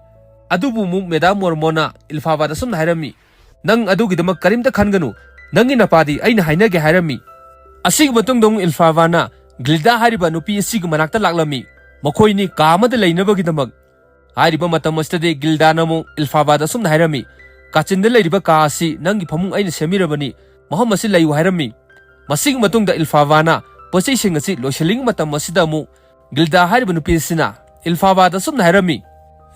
ꯑꯗꯨꯕꯨ ꯑꯃꯨꯛ ꯃꯦꯗꯥꯝ ꯃꯣꯔꯃꯣꯟꯅ ꯏꯜꯐꯥꯕꯥꯗ ꯑꯁꯨꯝꯅ ꯍꯥꯏꯔꯝꯃꯤ, "ꯅꯪ ꯑꯗꯨꯒꯤꯗꯃꯛ ꯀꯔꯤꯝꯇ ꯈꯟꯒꯅꯨ, ꯅꯪꯒꯤ ꯅꯄꯥꯗꯤ ꯑꯩꯅ ꯍꯥꯏꯅꯒꯦ" ꯍꯥꯏꯔꯝꯃꯤ꯫ ꯑꯁꯤꯒꯤ ꯃꯇꯨꯡꯗ ꯑꯃꯨꯛ ꯏꯜꯐꯥꯕꯥꯅ ꯒ꯭ꯂꯤꯜꯗꯥ ꯍꯥꯏꯔꯤꯕ ꯅꯨꯄꯤ ꯑꯁꯤꯒꯤ ꯃꯅꯥꯛꯇ ꯂꯥꯛꯂꯝꯃꯤ꯫ ꯃꯈꯣꯏꯅꯤ ꯀꯥ ꯑꯃꯗ ꯂꯩꯅꯕꯒꯤꯗꯃꯛ꯫ ꯍꯥꯏꯔꯤꯕ ꯃꯇꯝ ꯑꯁꯤꯗꯗꯤ ꯒ꯭ꯂꯤꯜꯗꯥꯅ ꯑꯃꯨꯛ ꯏꯜꯐꯥꯕꯥꯗ ꯑꯁꯨꯝꯅ ꯍꯥꯏꯔꯝꯃꯤ, "ꯀꯥꯆꯤꯟꯗ ꯂꯩꯔꯤꯕ ꯀꯥ ꯑꯁꯤ ꯅꯪꯒꯤ ꯐꯃꯨꯡ ꯑꯩꯅ ꯁꯦꯝꯕꯤꯔꯕꯅꯤ, ꯃꯐꯝ ꯑꯁꯤ ꯂꯩꯌꯨ" ꯍꯥꯏꯔꯝꯃꯤ꯫ ꯃꯁꯤꯒꯤ ꯃꯇꯨꯡꯗ ꯏꯜꯐꯥꯕꯥꯅ ꯄꯣꯠ ꯆꯩꯁꯤꯡ ꯑꯁꯤ ꯂꯣꯏꯁꯤꯜꯂꯤꯉꯩ ꯃꯇꯝ ꯑꯁꯤꯗ ꯑꯃꯨꯛ ꯒꯤꯜꯗꯥ ꯍꯥꯏꯔꯤꯕ ꯅꯨꯄꯤ ꯑꯁꯤꯅ ꯏꯜꯐꯥꯕꯥꯗ ꯑꯁꯨꯝꯅ ꯍꯥꯏꯔꯝꯃꯤ,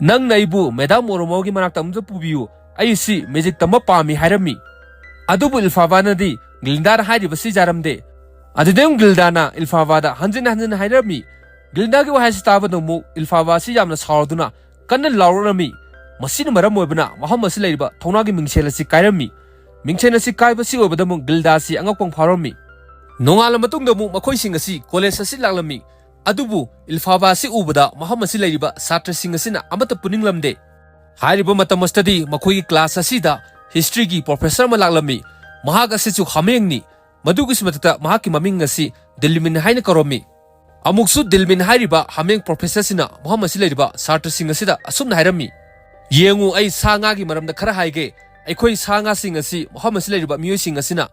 "ꯅꯪꯅ ꯑꯩꯕꯨ ꯃꯦꯗꯥꯝ ꯃꯣꯔꯣꯃꯣꯒꯤ ꯃꯅꯥꯛꯇ ꯑꯃꯨꯛꯇ ꯄꯨꯕꯤꯌꯨ, ꯑꯩꯁꯤ ꯃꯦꯖꯤꯛ ꯇꯝꯕ ꯄꯥꯝꯃꯤ" ꯍꯥꯏꯔꯝꯃꯤ꯫ ꯑꯗꯨꯕꯨ ꯏꯜꯐꯥꯕꯥꯅꯗꯤ ꯒꯤꯜꯗꯥꯅ ꯍꯥꯏꯔꯤꯕꯁꯤ ꯌꯥꯔꯝꯗꯦ꯫ ꯑꯗꯨꯗꯩ ꯑꯃꯨꯛ ꯒꯤꯜꯗꯥꯅ ꯏꯜꯐꯥꯕꯥꯗ ꯍꯟꯖꯤꯟ ꯍꯟꯖꯤꯟ ꯍꯥꯏꯔꯝꯃꯤ꯫ ꯒꯤꯜꯗꯥꯒꯤ ꯋꯥꯍꯩꯁꯤ ꯇꯥꯕꯗ ꯑꯃꯨꯛ ꯏꯜꯐꯥꯕꯥ ꯑꯁꯤ ꯌꯥꯝꯅ ꯁꯥꯎꯔꯗꯨꯅ ꯀꯟꯅ ꯂꯥꯎꯔꯛꯂꯝꯃꯤ꯫ ꯃꯁꯤꯅ ꯃꯔꯝ ꯑꯣꯏꯕꯅ ꯃꯐꯝ ꯑꯁꯤ ꯂꯩꯔꯤꯕ ꯊꯧꯅꯥꯒꯤ ꯃꯤꯡꯁꯦꯜ ꯑꯁꯤ ꯀꯥꯏꯔꯝꯃꯤ꯫ ꯃꯤꯡꯁꯦꯜ ꯑꯁꯤ ꯀꯥꯏꯕꯁꯤ ꯑꯣꯏꯕꯗ ꯑꯃꯨꯛ ꯒꯤꯜꯗꯥ ꯑꯁꯤ ꯑꯉꯛꯄ ꯐꯥꯎꯔꯝꯃꯤ꯫ ꯅꯣꯡꯉꯥꯜꯂ ꯃꯇꯨꯡꯗ ꯑꯃꯨꯛ ꯃꯈꯣꯏꯁꯤꯡ ꯑꯁꯤ ꯀꯣꯂꯦꯖ ꯑꯁꯤ ꯂꯥꯛꯂꯝꯃꯤ꯫ ꯑꯗꯨꯕꯨ ꯏꯜꯐꯥꯕꯥ ꯑꯁꯤ ꯎꯕꯗ ꯃꯐꯝ ꯑꯁꯤ ꯂꯩꯔꯤꯕ ꯁꯥꯇ꯭ꯔꯁꯤꯡ ꯑꯁꯤꯅ ꯑꯃꯠꯇ ꯄꯨꯅꯤꯡꯂꯝꯗꯦ꯫ ꯍꯥꯏꯔꯤꯕ ꯃꯇꯝ ꯑꯁꯤꯗꯗꯤ ꯃꯈꯣꯏꯒꯤ ꯀ꯭ꯂꯥꯁ ꯑꯁꯤꯗ ꯍꯤꯁꯇ꯭ꯔꯤꯒꯤ ꯄ꯭ꯔꯣꯐꯦꯁꯔ ꯑꯃ ꯂꯥꯛꯂꯝꯃꯤ꯫ ꯃꯍꯥꯛ ꯑꯁꯤꯁꯨ ꯍꯥꯃꯦꯡꯅꯤ꯫ ꯃꯗꯨꯒꯤꯁꯨ ꯃꯊꯛꯇ ꯃꯍꯥꯛꯀꯤ ꯃꯃꯤꯡ ꯑꯁꯤ ꯗꯤꯜꯃꯤꯟ ꯍꯥꯏꯅ ꯀꯧꯔꯝꯃꯤ꯫ ꯑꯃꯨꯛꯁꯨ ꯗꯤꯜꯃꯤꯟ ꯍꯥꯏꯔꯤꯕ ꯍꯥꯃꯦꯡ ꯄ꯭ꯔꯣꯐꯦꯁꯔꯁꯤꯅ ꯃꯐꯝ ꯑꯁꯤ ꯂꯩꯔꯤꯕ ꯁꯥꯇ꯭ꯔꯁꯤꯡ ꯑꯁꯤꯗ ꯑꯁꯨꯝꯅ ꯍꯥꯏꯔꯝꯃꯤ, "ꯌꯦꯡꯉꯨ, ꯑꯩ ꯁꯥ ꯉꯥꯒꯤ ꯃꯔꯝꯗ ꯈꯔ ꯍꯥꯏꯒꯦ꯫ ꯑꯩꯈꯣꯏ ꯁꯥ ꯉꯥꯁꯤꯡ ꯑꯁꯤ ꯃꯐꯝ ꯑꯁꯤ ꯂꯩꯔꯤꯕ ꯃꯤꯑꯣꯏꯁꯤꯡ ꯑꯁꯤꯅ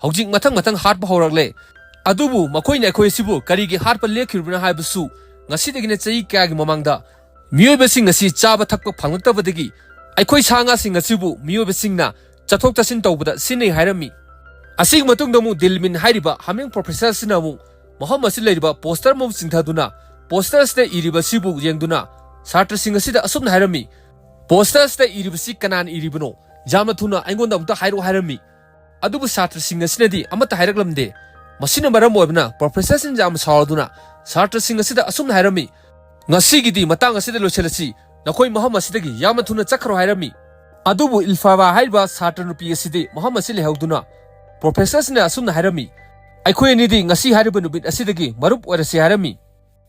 ꯍꯧꯖꯤꯛ ꯃꯊꯪ ꯃꯊꯪ ꯍꯥꯠꯄ ꯍꯧꯔꯛꯂꯦ꯫ ꯑꯗꯨꯕꯨ ꯃꯈꯣꯏꯅ ꯑꯩꯈꯣꯏ ꯑꯁꯤꯕꯨ ꯀꯔꯤꯒꯤ ꯍꯥꯠꯄ ꯂꯦꯞꯈꯤꯕꯅꯣ ꯍꯥꯏꯕꯁꯨ ꯉꯁꯤꯗꯒꯤꯅ ꯆꯍꯤ ꯀꯌꯥꯒꯤ ꯃꯃꯥꯡꯗ ꯃꯤꯑꯣꯏꯕꯁꯤꯡ ꯑꯁꯤ ꯆꯥꯕ ꯊꯛꯄ ꯐꯪꯂꯛꯇꯕꯗꯒꯤ ꯑꯩꯈꯣꯏ ꯁꯥ ꯉꯥꯁꯤꯡ ꯑꯁꯤꯕꯨ ꯃꯤꯑꯣꯏꯕꯁꯤꯡꯅ ꯆꯠꯊꯣꯛ ꯆꯠꯁꯤꯟ ꯇꯧꯕꯗ ꯁꯤꯖꯤꯟꯅꯩ ꯍꯥꯏꯔꯝꯃꯤ꯫ ꯑꯁꯤꯒꯤ ꯃꯇꯨꯡꯗ ꯑꯃꯨꯛ ꯗꯤꯜꯃꯤꯟ ꯍꯥꯏꯔꯤꯕ ꯍꯥꯃꯤꯡ ꯄ꯭ꯔꯣꯐꯦꯁꯔ ꯑꯁꯤꯅ ꯑꯃꯨꯛ ꯃꯐꯝ ꯑꯁꯤ ꯂꯩꯔꯤꯕ ꯄꯣꯁꯇꯔ ꯑꯃꯕꯨ ꯆꯤꯡꯊꯗꯨꯅ ꯄꯣꯁꯇꯔ ꯑꯁꯤꯗ ꯏꯔꯤꯕꯁꯤꯕꯨ ꯌꯦꯡꯗꯨꯅ ꯁꯥꯇ꯭ꯔꯁꯤꯡ ꯑꯁꯤꯗ ꯑꯁꯨꯝꯅ ꯍꯥꯏꯔꯝꯃꯤ, "ꯄꯣꯁꯇꯔ ꯑꯁꯤꯗ ꯏꯔꯤꯕꯁꯤ ꯀꯅꯥꯅ ꯏꯔꯤꯕꯅꯣ? ꯌꯥꯝꯅ ꯊꯨꯅ ꯑꯩꯉꯣꯟꯗ ꯑꯃꯨꯛꯇ ꯍꯥꯏꯔꯛꯎ" ꯍꯥꯏꯔꯝꯃꯤ꯫ ꯑꯗꯨꯕꯨ ꯁꯥꯇ꯭ꯔꯁꯤꯡ ꯑꯁꯤꯅꯗꯤ ꯑꯃꯠꯇ ꯍꯥꯏꯔꯛꯂꯝꯗꯦ꯫ ꯃꯁꯤꯅ ꯃꯔꯝ ꯑꯣꯏꯕꯅ ꯄ꯭ꯔꯣꯐꯦꯁꯔꯁꯤꯡ ꯌꯥꯝꯅ ꯁꯥꯎꯔꯗꯨꯅ ꯁꯥꯇ꯭ꯔꯁꯤꯡ ꯑꯁꯤꯗ ꯑꯁꯨꯝꯅ ꯍꯥꯏꯔꯝꯃꯤ, "ꯉꯁꯤꯒꯤꯗꯤ ꯃꯇꯥꯡ ꯑꯁꯤꯗ ꯂꯣꯏꯁꯤꯜꯂꯁꯤ, ꯅꯈꯣꯏ ꯃꯐꯝ ꯑꯁꯤꯗꯒꯤ ꯌꯥꯝꯅ ꯊꯨꯅ ꯆꯠꯈ꯭ꯔꯣ" ꯍꯥꯏꯔꯝꯃꯤ꯫ ꯑꯗꯨꯕꯨ ꯏꯜꯐꯥꯕꯥ ꯍꯥꯏꯔꯤꯕ ꯁꯥꯇ꯭ꯔ ꯅꯨꯄꯤ ꯑꯁꯤꯗꯤ ꯃꯐꯝ ꯑꯁꯤ ꯂꯩꯍꯧꯗꯨꯅ ꯄ꯭ꯔꯣꯐꯦꯁꯔꯁꯤꯅ ꯑꯁꯨꯝꯅ ꯍꯥꯏꯔꯝꯃꯤ, "ꯑꯩꯈꯣꯏ ꯑꯅꯤꯗꯤ ꯉꯁꯤ ꯍꯥꯏꯔꯤꯕ ꯅꯨꯃꯤꯠ ꯑꯁꯤꯗꯒꯤ ꯃꯔꯨꯞ ꯑꯣꯏꯔꯁꯤ" ꯍꯥꯏꯔꯝꯃꯤ꯫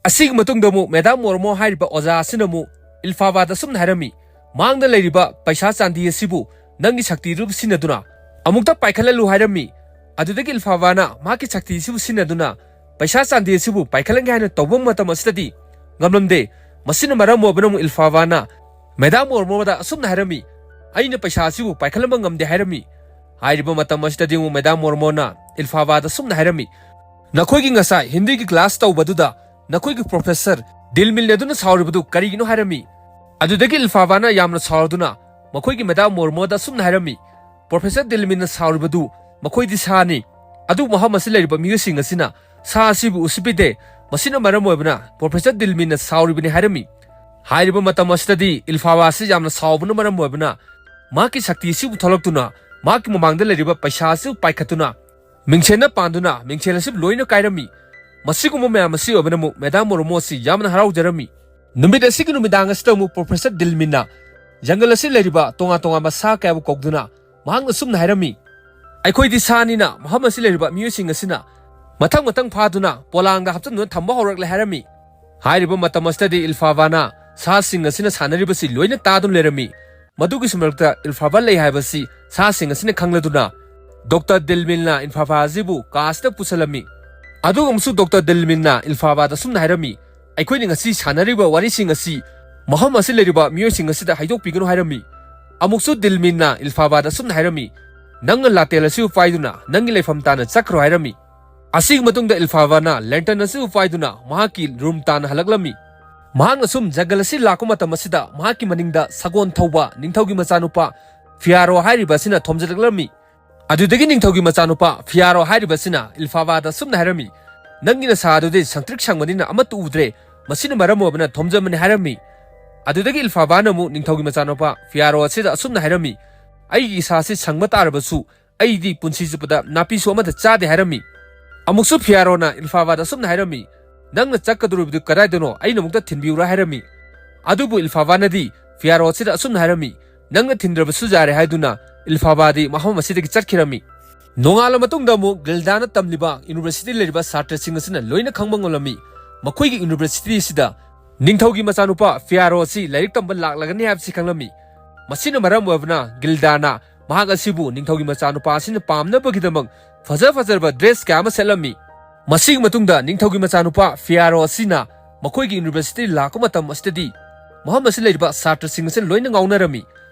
ꯑꯁꯤꯒꯤ ꯃꯇꯨꯡꯗ ꯑꯃꯨꯛ ꯃꯦꯗꯥꯝ ꯃꯣꯔꯃꯣ ꯍꯥꯏꯔꯤꯕ ꯑꯣꯖꯥ ꯑꯁꯤꯅ ꯑꯃꯨꯛ ꯏꯜꯐꯥꯕꯥꯗ ꯑꯁꯨꯝꯅ ꯍꯥꯏꯔꯝꯃꯤ, "ꯃꯥꯡꯗ ꯂꯩꯔꯤꯕ ꯄꯩꯁꯥ ꯆꯥꯟꯗꯤ ꯑꯁꯤꯕꯨ ꯅꯪꯒꯤ ꯁꯛꯇꯤꯗꯨ ꯁꯤꯖꯤꯟꯅꯗꯨꯅ ꯑꯃꯨꯛꯇ ꯄꯥꯏꯈꯠꯍꯜꯂꯨ" ꯍꯥꯏꯔꯝꯃꯤ꯫ ꯑꯗꯨꯗꯒꯤ ꯏꯜꯐꯥꯕꯥꯅ ꯃꯍꯥꯛꯀꯤ ꯁꯛꯇꯤ ꯑꯁꯤꯕꯨ ꯁꯤꯖꯤꯟꯅꯗꯨꯅ ꯄꯩꯁꯥ ꯆꯥꯟꯗꯤ ꯑꯁꯤꯕꯨ ꯄꯥꯏꯈꯠꯍꯟꯒꯦ ꯍꯥꯏꯅ ꯇꯧꯕ ꯃꯇꯝ ꯑꯁꯤꯗꯗꯤ ꯉꯝꯂꯝꯗꯦ꯫ ꯃꯁꯤꯅ ꯃꯔꯝ ꯑꯣꯏꯕꯅ ꯑꯃꯨꯛ ꯏꯜꯐꯥꯕꯥꯅ ꯃꯦꯗꯥꯝ ꯃꯣꯔꯃꯣꯗ ꯑꯁꯨꯝꯅ ꯍꯥꯏꯔꯝꯃꯤ, "ꯑꯩꯅ ꯄꯩꯁꯥ ꯑꯁꯤꯕꯨ ꯄꯥꯏꯈꯠꯍꯟꯕ ꯉꯝꯗꯦ" ꯍꯥꯏꯔꯝꯃꯤ꯫ ꯍꯥꯏꯔꯤꯕ ꯃꯇꯝ ꯑꯁꯤꯗꯗꯤ ꯑꯃꯨꯛ ꯃꯦꯗꯥꯝ ꯃꯣꯔꯃꯣꯅ ꯏꯜꯐꯥꯕꯥꯗ ꯑꯁꯨꯝꯅ ꯍꯥꯏꯔꯝꯃꯤ, "ꯅꯈꯣꯏꯒꯤ ꯉꯁꯥꯏ ꯍꯤꯟꯗꯤꯒꯤ ꯀ꯭ꯂꯥꯁ ꯇꯧꯕꯗꯨꯗ ꯅꯈꯣꯏꯒꯤ ꯄ꯭ꯔꯣꯐꯦꯁꯔ ꯗꯤꯜꯃꯤꯜ ꯑꯗꯨꯅ ꯁꯥꯎꯔꯤꯕꯗꯨ ꯀꯔꯤꯒꯤꯅꯣ?" ꯍꯥꯏꯔꯝꯃꯤ꯫ ꯑꯗꯨꯗꯒꯤ ꯏꯜꯐꯥꯕꯥꯅ ꯌꯥꯝꯅ ꯁꯥꯎꯔꯗꯨꯅ ꯃꯈꯣꯏꯒꯤ ꯃꯦꯗꯥꯝ ꯃꯣꯔꯃꯣꯗ ꯑꯁꯨꯝꯅ ꯍꯥꯏꯔꯝꯃꯤ, "ꯄ꯭ꯔꯣꯐꯦꯁꯔ ꯗꯤꯜꯃꯤꯜꯅ ꯁꯥꯎꯔꯤꯕꯗꯨ ꯃꯈꯣꯏꯗꯤ ꯁꯥꯅꯤ, ꯑꯗꯨꯕꯨ ꯃꯐꯝ ꯑꯁꯤ ꯂꯩꯔꯤꯕ ꯃꯤꯑꯣꯏꯁꯤꯡ ꯑꯁꯤꯅ ꯁꯥ ꯑꯁꯤꯕꯨ ꯎꯁꯤꯠꯄꯤꯗꯦ꯫ ꯃꯁꯤꯅ ꯃꯔꯝ ꯑꯣꯏꯕꯅ ꯄ꯭ꯔꯣꯐꯦꯁꯔ ꯗꯤꯜꯃꯤꯜꯅ ꯁꯥꯎꯔꯤꯕꯅꯤ" ꯍꯥꯏꯔꯝꯃꯤ꯫ ꯍꯥꯏꯔꯤꯕ ꯃꯇꯝ ꯑꯁꯤꯗꯗꯤ ꯏꯜꯐꯥꯕꯥ ꯑꯁꯤ ꯌꯥꯝꯅ ꯁꯥꯎꯕꯅ ꯃꯔꯝ ꯑꯣꯏꯕꯅ ꯃꯍꯥꯛꯀꯤ ꯁꯛꯇꯤ ꯑꯁꯤꯕꯨ ꯊꯣꯛꯂꯛꯇꯨꯅ ꯃꯍꯥꯛꯀꯤ ꯃꯃꯥꯡꯗ ꯂꯩꯔꯤꯕ ꯄꯩꯁꯥ ꯑꯁꯤ ꯄꯥꯏꯈꯠꯇꯨꯅ ꯃꯤꯡꯁꯦꯜꯅ ꯄꯥꯟꯗꯨꯅ ꯃꯤꯡꯁꯦꯜ ꯑꯁꯤ ꯂꯣꯏꯅ ꯀꯥꯏꯔꯝꯃꯤ꯫ ꯃꯁꯤꯒꯨꯝꯕ ꯃꯌꯥꯝ ꯑꯁꯤ ꯑꯣꯏꯕꯅ ꯑꯃꯨꯛ ꯃꯦꯗꯥꯝ ꯃꯣꯔꯃꯣ ꯑꯁꯤ ꯌꯥꯝꯅ ꯍꯔꯥꯎꯖꯔꯝꯃꯤ꯫ ꯅꯨꯃꯤꯠ ꯑꯁꯤꯒꯤ ꯅꯨꯃꯤꯗꯥꯡ ꯑꯁꯤꯗ ꯑꯃꯨꯛ ꯄ꯭ꯔꯣꯐꯦꯁꯔ ꯗꯤꯜꯃꯤꯟꯅ ꯖꯪꯒꯜ ꯑꯁꯤ ꯂꯩꯔꯤꯕ ꯇꯣꯉꯥꯟ ꯇꯣꯉꯥꯟꯕ ꯁꯥ ꯀꯌꯥꯕꯨ ꯀꯧꯗꯨꯅ ꯃꯍꯥꯛꯅ ꯑꯁꯨꯝꯅ ꯍꯥꯏꯔꯝꯃꯤ, "ꯑꯩꯈꯣꯏꯗꯤ ꯁꯥꯅꯤꯅ ꯃꯐꯝ ꯑꯁꯤ ꯂꯩꯔꯤꯕ ꯃꯤꯑꯣꯏꯁꯤꯡ ꯑꯁꯤꯅ ꯃꯊꯪ ꯃꯊꯪ ꯐꯥꯗꯨꯅ ꯄꯣꯂꯥꯡꯗ ꯍꯥꯞꯆꯤꯟꯗꯨꯅ ꯊꯝꯕ ꯍꯧꯔꯛꯂꯦ" ꯍꯥꯏꯔꯝꯃꯤ꯫ ꯍꯥꯏꯔꯤꯕ ꯃꯇꯝ ꯑꯁꯤꯗꯗꯤ ꯏꯜꯐꯥꯕꯥꯅ ꯁꯥꯁꯤꯡ ꯑꯁꯤꯅ ꯁꯥꯟꯅꯔꯤꯕꯁꯤ ꯂꯣꯏꯅ ꯇꯥꯗꯨꯅ ꯂꯩꯔꯝꯃꯤ꯫ ꯃꯗꯨꯒꯤꯁꯨ ꯃꯔꯛꯇ ꯏꯜꯐꯥꯕꯥ ꯂꯩ ꯍꯥꯏꯕꯁꯤ ꯁꯥꯁꯤꯡ ꯑꯁꯤꯅ ꯈꯪꯂꯗꯨꯅ ꯗꯣꯛꯇꯔ ꯗꯤꯜꯃꯤꯜꯅ ꯏꯜꯐꯥꯕꯥ ꯑꯁꯤꯕꯨ ꯀꯥ ꯑꯁꯤꯗ ꯄꯨꯁꯜꯂꯝꯃꯤ꯫ ꯑꯗꯨꯒ ꯑꯃꯨꯛꯁꯨ ꯗꯣꯛꯇꯔ ꯗꯤꯜꯃꯤꯜꯅ ꯏꯜꯐꯥꯕꯥꯗ ꯑꯁꯨꯝꯅ ꯍꯥꯏꯔꯝꯃꯤ, "ꯑꯩꯈꯣꯏꯅ ꯉꯁꯤ ꯁꯥꯟꯅꯔꯤꯕ ꯋꯥꯔꯤꯁꯤꯡ ꯑꯁꯤ ꯃꯐꯝ ꯑꯁꯤ ꯂꯩꯔꯤꯕ ꯃꯤꯑꯣꯏꯁꯤꯡ ꯑꯁꯤꯗ ꯍꯥꯏꯗꯣꯛꯄꯤꯒꯅꯨ" ꯍꯥꯏꯔꯝꯃꯤ꯫ ꯑꯃꯨꯛꯁꯨ ꯗꯤꯜꯃꯤꯟꯅ ꯏꯜꯐꯥꯕꯥꯗ ꯑꯁꯨꯝꯅ ꯍꯥꯏꯔꯝꯃꯤ, "ꯅꯪꯅ ꯂꯥꯇꯦꯜ ꯑꯁꯤꯕꯨ ꯄꯥꯏꯗꯨꯅ ꯅꯪꯒꯤ ꯂꯩꯐꯝ ꯇꯥꯅ ꯆꯠꯈ꯭ꯔꯣ" ꯍꯥꯏꯔꯝꯃꯤ꯫ ꯑꯁꯤꯒꯤ ꯃꯇꯨꯡꯗ ꯏꯜꯐꯥꯕꯥꯅ ꯂꯦꯟꯇꯔꯟ ꯑꯁꯤꯕꯨ ꯄꯥꯏꯗꯨꯅ ꯃꯍꯥꯛꯀꯤ ꯔꯨꯝ ꯇꯥꯅ ꯍꯜꯂꯛꯂꯝꯃꯤ꯫ ꯃꯍꯥꯛꯅ ꯁꯨꯝ ꯖꯪꯒꯜ ꯑꯁꯤ ꯂꯥꯛꯄ ꯃꯇꯝ ꯑꯁꯤꯗ ꯃꯍꯥꯛꯀꯤ ꯃꯅꯤꯡꯗ ꯁꯒꯣꯜ ꯊꯧꯕ ꯅꯤꯡꯊꯧꯒꯤ ꯃꯆꯥꯅꯨꯄꯥ ꯐꯤꯌꯥꯔꯣ ꯍꯥꯏꯔꯤꯕ ꯑꯁꯤꯅ ꯊꯣꯝꯖꯤꯜꯂꯛꯂꯝꯃꯤ꯫ ꯑꯗꯨꯗꯒꯤ ꯅꯤꯡꯊꯧꯒꯤ ꯃꯆꯥꯅꯨꯄꯥ ꯐꯤꯌꯥꯔꯣ ꯍꯥꯏꯔꯤꯕ ꯑꯁꯤꯅ ꯏꯜꯐꯥꯕꯥꯗ ꯑꯁꯨꯝꯅ ꯍꯥꯏꯔꯝꯃꯤ, "ꯅꯪꯒꯤ ꯅꯁꯥ ꯑꯗꯨꯗꯤ ꯁꯪꯇ꯭ꯔꯤꯛ ꯁꯪꯕꯅꯤꯅ ꯑꯃꯠꯇ ꯎꯗ꯭ꯔꯦ, ꯃꯁꯤꯅ ꯃꯔꯝ ꯑꯣꯏꯕꯅ ꯊꯣꯝꯖꯟꯕꯅꯤ" ꯍꯥꯏꯔꯝꯃꯤ꯫ ꯑꯗꯨꯗꯒꯤ ꯏꯜꯐꯥꯕꯥꯅ ꯑꯃꯨꯛ ꯅꯤꯡꯊꯧꯒꯤ ꯃꯆꯥꯅꯨꯄꯥ ꯐꯤꯌꯥꯔꯣ ꯑꯁꯤꯗ ꯑꯁꯨꯝꯅ ꯍꯥꯏꯔꯝꯃꯤ, "ꯑꯩꯒꯤ ꯏꯁꯥꯁꯤ ꯁꯪꯕ ꯇꯥꯔꯕꯁꯨ ꯑꯩꯗꯤ ꯄꯨꯟꯁꯤ ꯆꯨꯞꯄꯗ ꯅꯥꯄꯤꯁꯨ ꯑꯃꯠꯇ ꯆꯥꯗꯦ" ꯍꯥꯏꯔꯝꯃꯤ꯫ ꯑꯃꯨꯛꯁꯨ ꯐꯤꯌꯥꯔꯣꯅ ꯏꯜꯐꯥꯕꯥꯗ ꯑꯁꯨꯝꯅ ꯍꯥꯏꯔꯝꯃꯤ, "ꯅꯪꯅ ꯆꯠꯀꯗꯧꯔꯤꯕꯗꯨ ꯀꯗꯥꯏꯗꯅꯣ? ꯑꯩꯅ ꯑꯃꯨꯛꯇ ꯊꯤꯟꯕꯤꯌꯨꯔꯥ?" ꯍꯥꯏꯔꯝꯃꯤ꯫ ꯑꯗꯨꯕꯨ ꯏꯜꯐꯥꯕꯥꯅꯗꯤ ꯐꯤꯌꯥꯔꯣ ꯑꯁꯤꯗ ꯑꯁꯨꯝꯅ ꯍꯥꯏꯔꯝꯃꯤ, "ꯅꯪꯅ ꯊꯤꯟꯗ꯭ꯔꯕꯁꯨ ꯌꯥꯔꯦ" ꯍꯥꯏꯗꯨꯅ ꯏꯜꯐꯥꯕꯥꯗꯤ ꯃꯐꯝ ꯑꯁꯤꯗꯒꯤ ꯆꯠꯈꯤꯔꯝꯃꯤ꯫ ꯅꯣꯡꯉꯥꯜꯂ ꯃꯇꯨꯡꯗ ꯑꯃꯨꯛ ꯒꯤꯜꯗꯥꯅ ꯇꯝꯂꯤꯕ ꯌꯨꯅꯤꯚꯔꯁꯤꯇꯤ ꯂꯩꯔꯤꯕ ꯁꯥꯇ꯭ꯔꯁꯤꯡ ꯑꯁꯤꯅ ꯂꯣꯏꯅ ꯈꯪꯕ ꯉꯝꯂꯝꯃꯤ꯫ ꯃꯈꯣꯏꯒꯤ ꯌꯨꯅꯤꯚꯔꯁꯤꯇꯤ ꯑꯁꯤꯗ ꯅꯤꯡꯊꯧꯒꯤ ꯃꯆꯥꯅꯨꯄꯥ ꯐꯤꯌꯥꯔꯣ ꯑꯁꯤ ꯂꯥꯏꯔꯤꯛ ꯇꯝꯕ ꯂꯥꯛꯂꯒꯅꯤ ꯍꯥꯏꯕꯁꯤ ꯈꯪꯂꯝꯃꯤ꯫ ꯃꯁꯤꯅ ꯃꯔꯝ ꯑꯣꯏꯕꯅ ꯒꯤꯜꯗꯥꯅ ꯃꯍꯥꯛ ꯑꯁꯤꯕꯨ ꯅꯤꯡꯊꯧꯒꯤ ꯃꯆꯥꯅꯨꯄꯥ ꯑꯁꯤꯅ ꯄꯥꯝꯅꯕꯒꯤꯗꯃꯛ ꯐꯖ ꯐꯖꯔꯕ ꯗ꯭ꯔꯦꯁ ꯀꯌꯥ ꯑꯃ ꯁꯦꯠꯂꯝꯃꯤ꯫ ꯃꯁꯤꯒꯤ ꯃꯇꯨꯡꯗ ꯅꯤꯡꯊꯧꯒꯤ ꯃꯆꯥꯅꯨꯄꯥ ꯐꯤꯌꯥꯔꯣ ꯑꯁꯤꯅ ꯃꯈꯣꯏꯒꯤ ꯌꯨꯅꯤꯚꯔꯁꯤꯇꯤ ꯂꯥꯛꯄ ꯃꯇꯝ ꯑꯁꯤꯗꯗꯤ ꯃꯐꯝ ꯑꯁꯤꯗ ꯂꯩꯔꯤꯕ ꯁꯥꯇ꯭ꯔꯁꯤꯡ ꯑꯁꯤꯅ ꯂꯣꯏꯅ ꯉꯥꯎꯅꯔꯝꯃꯤ꯫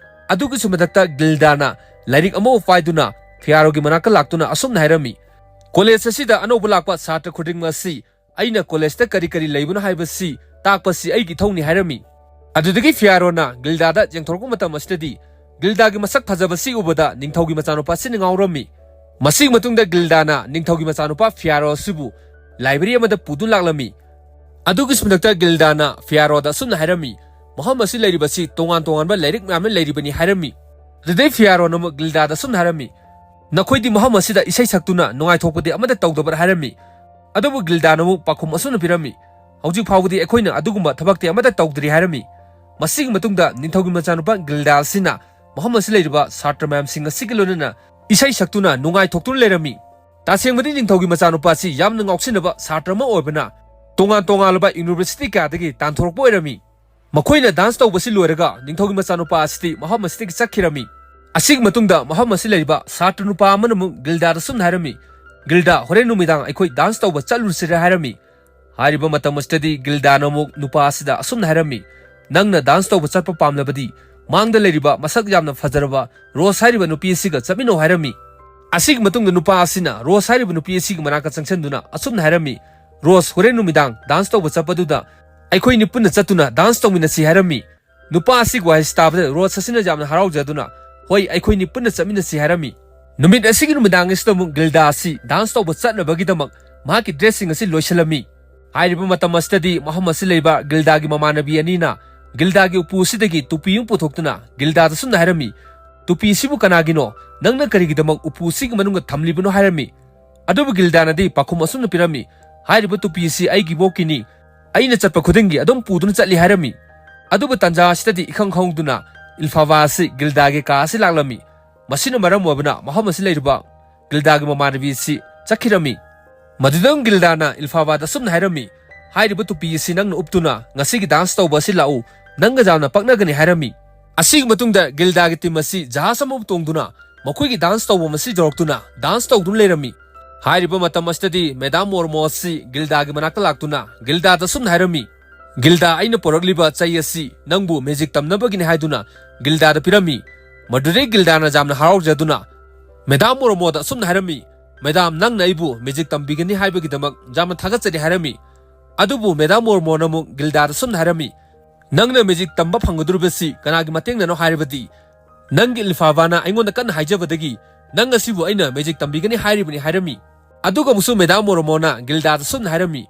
ꯑꯗꯨꯒꯤꯁꯨ ꯃꯊꯛꯇ ꯒꯤꯜꯗꯥꯅ ꯂꯥꯏꯔꯤꯛ ꯑꯃ ꯄꯥꯏꯗꯨꯅ ꯐꯤꯌꯥꯔꯣꯒꯤ ꯃꯅꯥꯛꯇ ꯂꯥꯛꯇꯨꯅ ꯑꯁꯨꯝꯅ ꯍꯥꯏꯔꯝꯃꯤ, "ꯀꯣꯂꯦꯖ ꯑꯁꯤꯗ ꯑꯅꯧꯕ ꯂꯥꯛꯄ ꯁꯥꯇ꯭ꯔ ꯈꯨꯗꯤꯡꯃꯛ ꯑꯁꯤ ꯑꯩꯅ ꯀꯣꯂꯦꯖꯇ ꯀꯔꯤ ꯀꯔꯤ ꯂꯩꯕꯅꯣ ꯍꯥꯏꯕꯁꯤ ꯇꯥꯛꯄꯁꯤ ꯑꯩꯒꯤ ꯏꯊꯧꯅꯤ" ꯍꯥꯏꯔꯝꯃꯤ꯫ ꯑꯗꯨꯗꯒꯤ ꯐꯤꯌꯥꯔꯣꯅ ꯒꯤꯜꯗꯥꯗ ꯌꯦꯡꯊꯣꯔꯛꯄ ꯃꯇꯝ ꯑꯁꯤꯗꯗꯤ ꯒꯤꯜꯗꯥꯒꯤ ꯃꯁꯛ ꯐꯖꯕꯁꯤ ꯎꯕꯗ ꯅꯤꯡꯊꯧꯒꯤ ꯃꯆꯥꯅꯨꯄꯥꯁꯤꯅ ꯉꯥꯎꯔꯝꯃꯤ꯫ ꯃꯁꯤꯒꯤ ꯃꯇꯨꯡꯗ ꯒꯤꯜꯗꯥꯅ ꯅꯤꯡꯊꯧꯒꯤ ꯃꯆꯥꯅꯨꯄꯥ ꯐꯤꯌꯥꯔꯣ ꯑꯁꯤꯕꯨ ꯂꯥꯏꯕ꯭ꯔꯦꯔꯤ ꯑꯃꯗ ꯄꯨꯗꯨꯅ ꯂꯥꯛꯂꯝꯃꯤ꯫ ꯑꯗꯨꯒꯤꯁꯨ ꯃꯊꯛꯇ ꯒꯤꯜꯗꯥꯅ ꯐꯤꯌꯥꯔꯣꯗ ꯑꯁꯨꯝꯅ ꯍꯥꯏꯔꯝꯃꯤ, "ꯃꯐꯝ ꯑꯁꯤ ꯂꯩꯔꯤꯕꯁꯤ ꯇꯣꯉꯥꯟ ꯇꯣꯉꯥꯟꯕ ꯂꯥꯏꯔꯤꯛ ꯃꯌꯥꯝꯅ ꯂꯩꯔꯤꯕꯅꯤ" ꯍꯥꯏꯔꯝꯃꯤ꯫ ꯑꯗꯨꯗꯩ ꯐꯤꯌꯥꯔꯣꯅ ꯑꯃꯨꯛ ꯒꯤꯜꯗꯥꯗ ꯑꯁꯨꯝꯅ ꯍꯥꯏꯔꯝꯃꯤ, "ꯅꯈꯣꯏꯗꯤ ꯃꯐꯝ ꯑꯁꯤꯗ ꯏꯁꯩ ꯁꯛꯇꯨꯅ ꯅꯨꯡꯉꯥꯏꯊꯣꯛꯄꯗꯤ ꯑꯃꯠꯇ ꯇꯧꯗꯕ꯭ꯔꯥ?" ꯍꯥꯏꯔꯝꯃꯤ꯫ ꯑꯗꯨꯕꯨ ꯒꯤꯜꯗꯥꯅ ꯑꯃꯨꯛ ꯄꯥꯎꯈꯨꯝ ꯑꯁꯨꯝꯅ ꯄꯤꯔꯝꯃꯤ, "ꯍꯧꯖꯤꯛ ꯐꯥꯎꯕꯗꯤ ꯑꯩꯈꯣꯏꯅ ꯑꯗꯨꯒꯨꯝꯕ ꯊꯕꯛꯇꯤ ꯑꯃꯠꯇ ꯇꯧꯗ꯭ꯔꯤ" ꯍꯥꯏꯔꯝꯃꯤ꯫ ꯃꯁꯤꯒꯤ ꯃꯇꯨꯡꯗ ꯅꯤꯡꯊꯧꯒꯤ ꯃꯆꯥꯅꯨꯄꯥ ꯒꯤꯜꯗꯥ ꯑꯁꯤꯅ ꯃꯐꯝ ꯑꯁꯤ ꯂꯩꯔꯤꯕ ꯁꯥꯇ꯭ꯔ ꯃꯌꯥꯝꯁꯤꯡ ꯑꯁꯤꯒ ꯂꯣꯏꯅꯅ ꯏꯁꯩ ꯁꯛꯇꯨꯅ ꯅꯨꯡꯉꯥꯏꯊꯣꯛꯇꯨꯅ ꯂꯩꯔꯝꯃꯤ꯫ ꯇꯁꯦꯡꯕꯗꯤ ꯅꯤꯡꯊꯧꯒꯤ ꯃꯆꯥꯅꯨꯄꯥ ꯑꯁꯤ ꯌꯥꯝꯅ ꯉꯥꯎꯁꯤꯟꯅꯕ ꯁꯥꯇ꯭ꯔ ꯑꯃ ꯑꯣꯏꯕꯅ ꯇꯣꯉꯥꯟ ꯇꯣꯉꯥꯟꯂꯕ ꯌꯨꯅꯤꯚꯔꯁꯤꯇꯤ ꯀꯌꯥꯗꯒꯤ ꯇꯥꯟꯊꯣꯔꯛꯄ ꯑꯣꯏꯔꯝꯃꯤ꯫ ꯃꯈꯣꯏꯅ ꯗꯥꯟꯁ ꯇꯧꯕꯁꯤ ꯂꯣꯏꯔꯒ ꯅꯤꯡꯊꯧꯒꯤ ꯃꯆꯥꯅꯨꯄꯥ ꯑꯁꯤꯗꯤ ꯃꯐꯝ ꯑꯁꯤꯗꯒꯤ ꯆꯠꯈꯤꯔꯝꯃꯤ꯫ ꯑꯁꯤꯒꯤ ꯃꯇꯨꯡꯗ ꯃꯐꯝ ꯑꯁꯤ ꯂꯩꯔꯤꯕ ꯁꯥꯇ꯭ꯔ ꯅꯨꯄꯥ ꯑꯃꯅ ꯑꯃꯨꯛ ꯒꯤꯜꯗꯥꯗ ꯑꯁꯨꯝꯅ ꯍꯥꯏꯔꯝꯃꯤ, "ꯒꯤꯜꯗꯥ, ꯍꯣꯔꯦꯟ ꯅꯨꯃꯤꯗꯥꯡ ꯑꯩꯈꯣꯏ ꯗꯥꯟꯁ ꯇꯧꯕ ꯆꯠꯂꯨꯁꯤꯔ?" ꯍꯥꯏꯔꯝꯃꯤ꯫ ꯍꯥꯏꯔꯤꯕ ꯃꯇꯝ ꯑꯁꯤꯗꯗꯤ ꯒꯤꯜꯗꯥꯅ ꯑꯃꯨꯛ ꯅꯨꯄꯥ ꯑꯁꯤꯗ ꯑꯁꯨꯝꯅ ꯍꯥꯏꯔꯝꯃꯤ, "ꯅꯪꯅ ꯗꯥꯟꯁ ꯇꯧꯕ ꯆꯠꯄ ꯄꯥꯝꯂꯕꯗꯤ ꯃꯥꯡꯗ ꯂꯩꯔꯤꯕ ꯃꯁꯛ ꯌꯥꯝꯅ ꯐꯖꯔꯕ ꯔꯣꯁ ꯍꯥꯏꯔꯤꯕ ꯅꯨꯄꯤ ꯑꯁꯤꯒ ꯆꯠꯃꯤꯟꯅꯧ" ꯍꯥꯏꯔꯝꯃꯤ꯫ ꯑꯁꯤꯒꯤ ꯃꯇꯨꯡꯗ ꯅꯨꯄꯥ ꯑꯁꯤꯅ ꯔꯣꯁ ꯍꯥꯏꯔꯤꯕ ꯅꯨꯄꯤ ꯑꯁꯤꯒꯤ ꯃꯅꯥꯛꯇ ꯆꯪꯁꯤꯟꯗꯨꯅ ꯑꯁꯨꯝꯅ ꯍꯥꯏꯔꯝꯃꯤ, "ꯔꯣꯁ, ꯍꯣꯔꯦꯟ ꯅꯨꯃꯤꯗꯥꯡ ꯗꯥꯟꯁ ꯇꯧꯕ ꯆꯠꯄꯗꯨꯗ ꯑꯩꯈꯣꯏꯅꯤ ꯄꯨꯟꯅ ꯆꯠꯇꯨꯅ ꯗꯥꯟꯁ ꯇꯧꯃꯤꯟꯅꯁꯤ" ꯍꯥꯏꯔꯝꯃꯤ꯫ ꯅꯨꯄꯥ ꯑꯁꯤꯒꯤ ꯋꯥꯍꯩꯁꯤ ꯇꯥꯕꯗ ꯔꯣꯁ ꯑꯁꯤꯅ ꯌꯥꯝꯅ ꯍꯔꯥꯎꯖꯗꯨꯅ, "ꯍꯣꯏ, "ꯍꯣꯏ, ꯑꯩꯈꯣꯏꯅꯤ ꯄꯨꯟꯅ ꯆꯠꯃꯤꯟꯅꯁꯤ" ꯍꯥꯏꯔꯝꯃꯤ꯫ ꯅꯨꯃꯤꯠ ꯑꯁꯤꯒꯤ ꯅꯨꯃꯤꯗꯥꯡ ꯑꯁꯤꯗ ꯑꯃꯨꯛ ꯒꯤꯜꯗꯥ ꯑꯁꯤ ꯗꯥꯟꯁ ꯇꯧꯕ ꯆꯠꯅꯕꯒꯤꯗꯃꯛ ꯃꯍꯥꯛꯀꯤ ꯗ꯭ꯔꯦꯁꯁꯤꯡ ꯑꯁꯤ ꯂꯣꯏꯁꯤꯜꯂꯝꯃꯤ꯫ ꯍꯥꯏꯔꯤꯕ ꯃꯇꯝ ꯑꯁꯤꯗꯗꯤ ꯃꯐꯝ ꯑꯁꯤ ꯂꯩꯕ ꯒꯤꯜꯗꯥꯒꯤ ꯃꯃꯥꯟꯅꯕꯤ ꯑꯅꯤꯅ ꯒꯤꯜꯗꯥꯒꯤ ꯎꯄꯨ ꯑꯁꯤꯗꯒꯤ ꯇꯨꯄꯤ ꯑꯃ ꯄꯨꯊꯣꯛꯇꯨꯅ ꯒꯤꯜꯗꯥꯗ ꯁꯨꯝꯅ ꯍꯥꯏꯔꯝꯃꯤ, "ꯇꯨꯄꯤ ꯑꯁꯤꯕꯨ ꯀꯅꯥꯒꯤꯅꯣ? ꯅꯪꯅ ꯀꯔꯤꯒꯤꯗꯃꯛ ꯎꯄꯨ ꯑꯁꯤꯒꯤ ꯃꯅꯨꯡꯗ ꯊꯝꯂꯤꯕꯅꯣ?" ꯍꯥꯏꯔꯝꯃꯤ꯫ ꯑꯗꯨꯕꯨ ꯒꯤꯜꯗꯥꯅꯗꯤ ꯄꯥꯎꯈꯨꯝ ꯑꯁꯨꯝꯅ ꯄꯤꯔꯝꯃꯤ, "ꯍꯥꯏꯔꯤꯕ ꯇꯨꯄꯤ ꯑꯁꯤ ꯑꯩꯒꯤ ꯏꯕꯣꯛꯀꯤꯅꯤ, ꯑꯩꯅ ꯆꯠꯄ ꯈꯨꯗꯤꯡꯒꯤ ꯑꯗꯨꯝ ꯄꯨꯗꯨꯅ ꯆꯠꯂꯤ" ꯍꯥꯏꯔꯝꯃꯤ꯫ ꯑꯗꯨꯕꯨ ꯇꯥꯟꯖꯥ ꯑꯁꯤꯗꯗꯤ ꯏꯈꯪ ꯈꯪꯍꯧꯗꯨꯅ ꯏꯜꯐꯥꯕꯥ ꯑꯁꯤ ꯒꯤꯜꯗꯥꯒꯤ ꯀꯥ ꯑꯁꯤ ꯂꯥꯛꯂꯝꯃꯤ꯫ ꯃꯁꯤꯅ ꯃꯔꯝ ꯑꯣꯏꯕꯅ ꯃꯐꯝ ꯑꯁꯤ ꯂꯩꯔꯤꯕ ꯒꯤꯜꯗꯥꯒꯤ ꯃꯃꯥꯟꯅꯕꯤ ꯑꯁꯤ ꯆꯠꯈꯤꯔꯝꯃꯤ꯫ ꯃꯗꯨꯗ ꯒꯤꯜꯗꯥꯅ ꯏꯜꯐꯥꯕꯥꯗ ꯑꯁꯨꯝꯅ ꯍꯥꯏꯔꯝꯃꯤ, "ꯍꯥꯏꯔꯤꯕ ꯇꯨꯄꯤ ꯑꯁꯤ ꯅꯪꯅ ꯎꯞꯇꯨꯅ ꯉꯁꯤꯒꯤ ꯗꯥꯟꯁ ꯇꯧꯕ ꯑꯁꯤ ꯂꯥꯛꯎ, ꯅꯪꯒ ꯌꯥꯝꯅ ꯄꯛꯅꯒꯅꯤ" ꯍꯥꯏꯔꯝꯃꯤ꯫ ꯑꯁꯤꯒꯤ ꯃꯇꯨꯡꯗ ꯒꯤꯜꯗꯥꯒꯤ ꯇꯤꯝ ꯑꯁꯤ ꯖꯍꯥꯖ ꯑꯃꯕꯨ ꯇꯣꯡꯗꯨꯅ ꯃꯈꯣꯏꯒꯤ ꯗꯥꯟꯁ ꯇꯧꯐꯝ ꯑꯁꯤ ꯌꯧꯔꯛꯇꯨꯅ ꯗꯥꯟꯁ ꯇꯧꯗꯨꯅ ꯂꯩꯔꯝꯃꯤ꯫ ꯍꯥꯏꯔꯤꯕ ꯃꯇꯝ ꯑꯁꯤꯗꯗꯤ ꯃꯦꯗꯥꯝ ꯃꯣꯔꯃꯣ ꯑꯁꯤ ꯒꯤꯜꯗꯥꯒꯤ ꯃꯅꯥꯛꯇ ꯂꯥꯛꯇꯨꯅ ꯒꯤꯜꯗꯥꯗ ꯑꯁꯨꯝꯅ ꯍꯥꯏꯔꯝꯃꯤ, "ꯒꯤꯜꯗꯥ, ꯑꯩꯅ ꯄꯣꯔꯛꯂꯤꯕ ꯆꯩ ꯑꯁꯤ ꯅꯪꯕꯨ ꯃꯦꯖꯤꯛ ꯇꯝꯅꯕꯒꯤꯅꯤ" ꯍꯥꯏꯗꯨꯅ ꯒꯤꯜꯗꯥꯗ ꯄꯤꯔꯝꯃꯤ꯫ ꯃꯗꯨꯗꯩ ꯒꯤꯜꯗꯥꯅ ꯌꯥꯝꯅ ꯍꯔꯥꯎꯖꯗꯨꯅ ꯃꯦꯗꯥꯝ ꯃꯣꯔꯃꯣꯗ ꯑꯁꯨꯝꯅ ꯍꯥꯏꯔꯝꯃꯤ, "ꯃꯦꯗꯥꯝ, ꯅꯪꯅ ꯑꯩꯕꯨ ꯃꯦꯖꯤꯛ ꯇꯝꯕꯤꯒꯅꯤ ꯍꯥꯏꯕꯒꯤꯗꯃꯛ ꯌꯥꯝꯅ ꯊꯥꯒꯠꯆꯔꯤ" ꯍꯥꯏꯔꯝꯃꯤ꯫ ꯑꯗꯨꯕꯨ ꯃꯦꯗꯥꯝ ꯃꯣꯔꯃꯣꯅ ꯑꯃꯨꯛ ꯒꯤꯜꯗꯥꯗ ꯑꯁꯨꯝꯅ ꯍꯥꯏꯔꯝꯃꯤ, "ꯅꯪꯅ ꯃꯦꯖꯤꯛ ꯇꯝꯕ ꯐꯪꯒꯗꯧꯔꯤꯕꯁꯤ ꯀꯅꯥꯒꯤ ꯃꯇꯦꯡꯅꯅꯣ ꯍꯥꯏꯔꯕꯗꯤ, ꯅꯪꯒꯤ ꯏꯜꯐꯥꯕꯥꯅ ꯑꯩꯉꯣꯟꯗ ꯀꯟꯅ ꯍꯥꯏꯖꯕꯗꯒꯤ ꯅꯪ ꯑꯁꯤꯕꯨ ꯑꯩꯅ ꯃꯦꯖꯤꯛ ꯇꯝꯕꯤꯒꯅꯤ ꯍꯥꯏꯔꯤꯕꯅꯤ" ꯍꯥꯏꯔꯝꯃꯤ꯫ ꯑꯗꯨꯒ ꯑꯃꯨꯛꯁꯨ ꯃꯦꯗꯥꯝ ꯃꯣꯔꯃꯣꯅ ꯒꯤꯜꯗꯥꯗ ꯁꯨꯝꯅ ꯍꯥꯏꯔꯝꯃꯤ,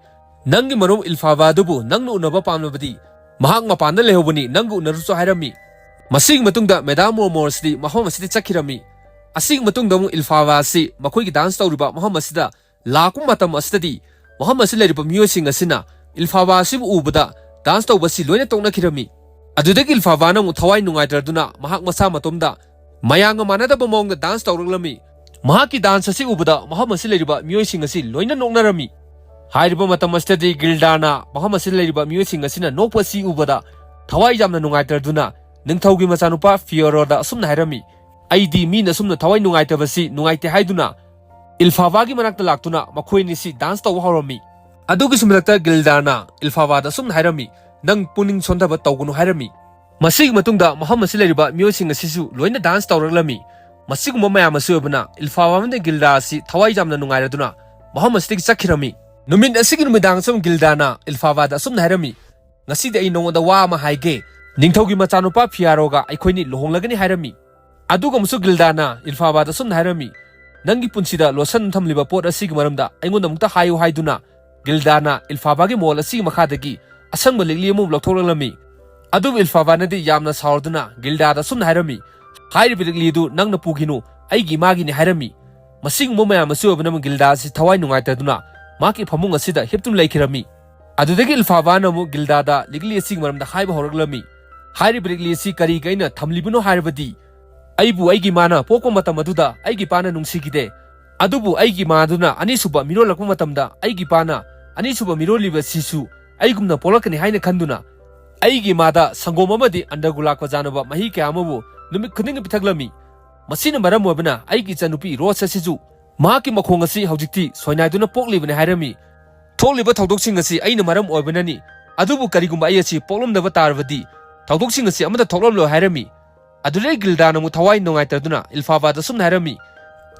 "ꯅꯪꯒꯤ ꯃꯔꯨꯞ ꯏꯜꯐꯥꯕꯥ ꯑꯗꯨꯕꯨ ꯅꯪꯅ ꯎꯅꯕ ꯄꯥꯝꯂꯕꯗꯤ ꯃꯍꯥꯛ ꯃꯄꯥꯟꯗ ꯂꯩꯍꯧꯕꯅꯤ, ꯅꯪꯒ ꯎꯅꯔꯨꯆꯣ" ꯍꯥꯏꯔꯝꯃꯤ꯫ ꯃꯁꯤꯒꯤ ꯃꯇꯨꯡꯗ ꯃꯦꯗꯥꯝ ꯃꯣꯔꯃꯣ ꯑꯁꯤꯗꯤ ꯃꯐꯝ ꯑꯁꯤꯗ ꯆꯠꯈꯤꯔꯝꯃꯤ꯫ ꯑꯁꯤꯒꯤ ꯃꯇꯨꯡꯗ ꯑꯃꯨꯛ ꯏꯜꯐꯥꯕꯥ ꯑꯁꯤ ꯃꯈꯣꯏꯒꯤ ꯗꯥꯟꯁ ꯇꯧꯔꯤꯕ ꯃꯐꯝ ꯑꯁꯤꯗ ꯂꯥꯛꯄ ꯃꯇꯝ ꯑꯁꯤꯗꯗꯤ ꯃꯐꯝ ꯑꯁꯤ ꯂꯩꯔꯤꯕ ꯃꯤꯑꯣꯏꯁꯤꯡ ꯑꯁꯤꯅ ꯏꯜꯐꯥꯕꯥ ꯑꯁꯤꯕꯨ ꯎꯕꯗ ꯗꯥꯟꯁ ꯇꯧꯕ ꯑꯁꯤ ꯂꯣꯏꯅ ꯇꯣꯛꯅꯈꯤꯔꯝꯃꯤ꯫ ꯑꯗꯨꯗꯒꯤ ꯏꯜꯐꯥꯕꯥꯅ ꯑꯃꯨꯛ ꯊꯋꯥꯏ ꯅꯨꯡꯉꯥꯏꯇ꯭ꯔꯗꯨꯅ ꯃꯍꯥꯛ ꯃꯁꯥ ꯃꯇꯣꯝꯗ ꯃꯌꯥꯝꯒ ꯃꯥꯟꯅꯗꯕ ꯃꯑꯣꯡꯗ ꯗꯥꯟꯁ ꯇꯧꯔꯛꯂꯝꯃꯤ꯫ ꯃꯍꯥꯛꯀꯤ ꯗꯥꯟꯁ ꯑꯁꯤ ꯎꯕꯗ ꯃꯐꯝ ꯑꯁꯤ ꯂꯩꯔꯤꯕ ꯃꯤꯑꯣꯏꯁꯤꯡ ꯑꯁꯤ ꯂꯣꯏꯅ ꯅꯣꯛꯅꯔꯝꯃꯤ꯫ ꯍꯥꯏꯔꯤꯕ ꯃꯇꯝ ꯑꯁꯤꯗꯗꯤ ꯒꯤꯜꯗꯥꯅ ꯃꯐꯝ ꯑꯁꯤꯗ ꯂꯩꯔꯤꯕ ꯃꯤꯑꯣꯏꯁꯤꯡ ꯑꯁꯤꯅ ꯅꯣꯛꯄ ꯑꯁꯤ ꯎꯕꯗ ꯊꯋꯥꯏ ꯌꯥꯝꯅ ꯅꯨꯡꯉꯥꯏꯇ꯭ꯔꯗꯨꯅ ꯅꯤꯡꯊꯧꯒꯤ ꯃꯆꯥꯅꯨꯄꯥ ꯐꯤꯌꯣꯔꯣꯗ ꯑꯁꯨꯝꯅ ꯍꯥꯏꯔꯝꯃꯤ, "ꯑꯩꯗꯤ ꯃꯤꯅ ꯑꯁꯨꯝꯅ ꯊꯋꯥꯏ ꯅꯨꯡꯉꯥꯏꯇꯕꯁꯤ ꯅꯨꯡꯉꯥꯏꯇꯦ" ꯍꯥꯏꯗꯨꯅ ꯏꯜꯐꯥꯕꯥꯒꯤ ꯃꯅꯥꯛꯇ ꯂꯥꯛꯇꯨꯅ ꯃꯈꯣꯏ ꯑꯅꯤꯁꯤ ꯗꯥꯟꯁ ꯇꯧꯕ ꯍꯧꯔꯝꯃꯤ꯫ ꯑꯗꯨꯒꯤꯁꯨ ꯃꯊꯛꯇ ꯒꯤꯜꯗꯥꯅ ꯏꯜꯐꯥꯕꯥꯗ ꯑꯁꯨꯝꯅ ꯍꯥꯏꯔꯝꯃꯤ, "ꯅꯪ ꯄꯨꯛꯅꯤꯡ ꯁꯣꯟꯊꯕ ꯇꯧꯒꯅꯨ" ꯍꯥꯏꯔꯝꯃꯤ꯫ ꯃꯁꯤꯒꯤ ꯃꯇꯨꯡꯗ ꯃꯐꯝ ꯑꯁꯤ ꯂꯩꯔꯤꯕ ꯃꯤꯑꯣꯏꯁꯤꯡ ꯑꯁꯤꯁꯨ ꯂꯣꯏꯅ ꯗꯥꯟꯁ ꯇꯧꯔꯛꯂꯝꯃꯤ꯫ ꯃꯁꯤꯒꯨꯝꯕ ꯃꯌꯥꯝ ꯑꯁꯤ ꯑꯣꯏꯕꯅ ꯏꯜꯐꯥꯕꯥ ꯑꯃꯗꯤ ꯒꯤꯜꯗꯥ ꯑꯁꯤ ꯊꯋꯥꯏ ꯌꯥꯝꯅ ꯅꯨꯡꯉꯥꯏꯔꯗꯨꯅ ꯃꯐꯝ ꯑꯁꯤꯗꯒꯤ ꯆꯠꯈꯤꯔꯝꯃꯤ꯫ ꯅꯨꯃꯤꯠ ꯑꯁꯤꯒꯤ ꯅꯨꯃꯤꯗꯥꯡ ꯑꯁꯨꯝ ꯒꯤꯜꯗꯥꯅ ꯏꯜꯐꯥꯕꯥꯗ ꯑꯁꯨꯝꯅ ꯍꯥꯏꯔꯝꯃꯤ, "ꯉꯁꯤꯗꯤ ꯑꯩ ꯅꯉꯣꯟꯗ ꯋꯥ ꯑꯃ ꯍꯥꯏꯒꯦ꯫ ꯅꯤꯡꯊꯧꯒꯤ ꯃꯆꯥꯅꯨꯄꯥ ꯐꯤꯌꯥꯔꯣꯒ ꯑꯩꯈꯣꯏꯅꯤ ꯂꯨꯍꯣꯡꯂꯒꯅꯤ" ꯍꯥꯏꯔꯝꯃꯤ꯫ ꯑꯗꯨꯒ ꯑꯃꯨꯛꯁꯨ ꯒꯤꯜꯗꯥꯅ ꯏꯜꯐꯥꯕꯥꯗ ꯑꯁꯨꯝꯅ ꯍꯥꯏꯔꯝꯃꯤ, "ꯅꯪꯒꯤ ꯄꯨꯟꯁꯤꯗ ꯂꯣꯠꯁꯟ ꯊꯝꯂꯤꯕ ꯄꯣꯠ ꯑꯁꯤꯒꯤ ꯃꯔꯝꯗ ꯑꯩꯉꯣꯟꯗ ꯑꯃꯨꯛꯇ ꯍꯥꯏꯌꯨ" ꯍꯥꯏꯗꯨꯅ ꯒꯤꯜꯗꯥꯅ ꯏꯜꯐꯥꯕꯥꯒꯤ ꯃꯣꯜ ꯑꯁꯤꯒꯤ ꯃꯈꯥꯗꯒꯤ ꯑꯁꯪꯕ ꯂꯤꯛꯂꯤ ꯑꯃ ꯂꯧꯊꯣꯛꯂꯛꯂꯝꯃꯤ꯫ ꯑꯗꯨꯕꯨ ꯏꯜꯐꯥꯕꯥꯅꯗꯤ ꯌꯥꯝꯅ ꯁꯥꯎꯔꯗꯨꯅ ꯒꯤꯜꯗꯥꯗ ꯑꯁꯨꯝꯅ ꯍꯥꯏꯔꯝꯃꯤ, "ꯍꯥꯏꯔꯤꯕ ꯂꯤꯛꯂꯤ ꯑꯗꯨ ꯅꯪꯅ ꯄꯨꯈꯤꯅꯨ, ꯑꯩꯒꯤ ꯏꯃꯥꯒꯤꯅꯤ" ꯍꯥꯏꯔꯝꯃꯤ꯫ ꯃꯁꯤꯒꯨꯝꯕ ꯃꯌꯥꯝ ꯑꯁꯤ ꯑꯣꯏꯕꯅ ꯒꯤꯜꯗꯥ ꯑꯁꯤ ꯊꯋꯥꯏ ꯅꯨꯡꯉꯥꯏꯇꯗꯨꯅ ꯃꯍꯥꯛꯀꯤ ꯐꯃꯨꯡ ꯑꯁꯤꯗ ꯍꯤꯞꯇꯨꯅ ꯂꯩꯈꯤꯔꯝꯃꯤ꯫ ꯑꯗꯨꯗꯒꯤ ꯏꯜꯐꯥꯕꯥꯅ ꯑꯃꯨꯛ ꯒꯤꯜꯗꯥꯗ ꯂꯤꯛꯂꯤ ꯑꯁꯤꯒꯤ ꯃꯔꯝꯗ ꯍꯥꯏꯕ ꯍꯧꯔꯛꯂꯝꯃꯤ꯫ "ꯍꯥꯏꯔꯤꯕ ꯂꯤꯛꯂꯤ ꯑꯁꯤ ꯀꯔꯤꯒꯤ ꯑꯩꯅ ꯊꯝꯂꯤꯕꯅꯣ ꯍꯥꯏꯔꯕꯗꯤ, ꯑꯩꯕꯨ ꯑꯩꯒꯤ ꯏꯃꯥꯅ ꯄꯣꯛꯄ ꯃꯇꯝ ꯑꯗꯨꯗ ꯑꯩꯒꯤ ꯏꯄꯥꯅ ꯅꯨꯡꯁꯤꯈꯤꯗꯦ꯫ ꯑꯗꯨꯕꯨ ꯑꯩꯒꯤ ꯏꯃꯥꯗꯨꯅ ꯑꯅꯤꯁꯨꯕ ꯃꯤꯔꯣꯜꯂꯛꯄ ꯃꯇꯝꯗ ꯑꯩꯒꯤ ꯏꯄꯥꯅ ꯑꯅꯤꯁꯨꯕ ꯃꯤꯔꯣꯜꯂꯤꯕ ꯑꯁꯤꯁꯨ ꯑꯩꯒꯨꯝꯅ ꯄꯣꯛꯂꯛꯀꯅꯤ ꯍꯥꯏꯅ ꯈꯟꯗꯨꯅ ꯑꯩꯒꯤ ꯏꯃꯥꯗ ꯁꯪꯒꯣꯝ ꯑꯃꯗꯤ ꯑꯟꯗꯒꯨꯂꯥ ꯀꯣꯖꯥꯅꯕ ꯃꯍꯤ ꯀꯌꯥ ꯑꯃꯕꯨ ꯅꯨꯃꯤꯠ ꯈꯨꯗꯤꯡꯒꯤ ꯄꯤꯊꯛꯂꯝꯃꯤ꯫ ꯃꯁꯤꯅ ꯃꯔꯝ ꯑꯣꯏꯕꯅ ꯑꯩꯒꯤ ꯏꯆꯟꯅꯨꯄꯤ ꯔꯣꯁ ꯑꯁꯤꯁꯨ ꯃꯍꯥꯛꯀꯤ ꯃꯈꯣꯡ ꯑꯁꯤ ꯍꯧꯖꯤꯛꯇꯤ ꯁꯣꯏꯅꯥꯏꯗꯨꯅ ꯄꯣꯛꯂꯤꯕꯅꯤ" ꯍꯥꯏꯔꯝꯃꯤ꯫ "ꯊꯣꯛꯂꯤꯕ ꯊꯧꯗꯣꯛꯁꯤꯡ ꯑꯁꯤ ꯑꯩꯅ ꯃꯔꯝ ꯑꯣꯏꯕꯅꯅꯤ, ꯑꯗꯨꯕꯨ ꯀꯔꯤꯒꯨꯝꯕ ꯑꯩ ꯑꯁꯤ ꯄꯣꯛꯂꯝꯗꯕ ꯇꯥꯔꯕꯗꯤ ꯊꯧꯗꯣꯛꯁꯤꯡ ꯑꯁꯤ ꯑꯃꯠꯇ ꯊꯣꯛꯂꯝꯂꯣꯏ" ꯍꯥꯏꯔꯝꯃꯤ꯫ ꯑꯗꯨꯗꯩ ꯒꯤꯜꯗꯥꯅ ꯑꯃꯨꯛ ꯊꯋꯥꯏ ꯅꯨꯡꯉꯥꯏꯇꯗꯨꯅ ꯏꯜꯐꯥꯕꯥꯗ ꯑꯁꯨꯝꯅ ꯍꯥꯏꯔꯝꯃꯤ,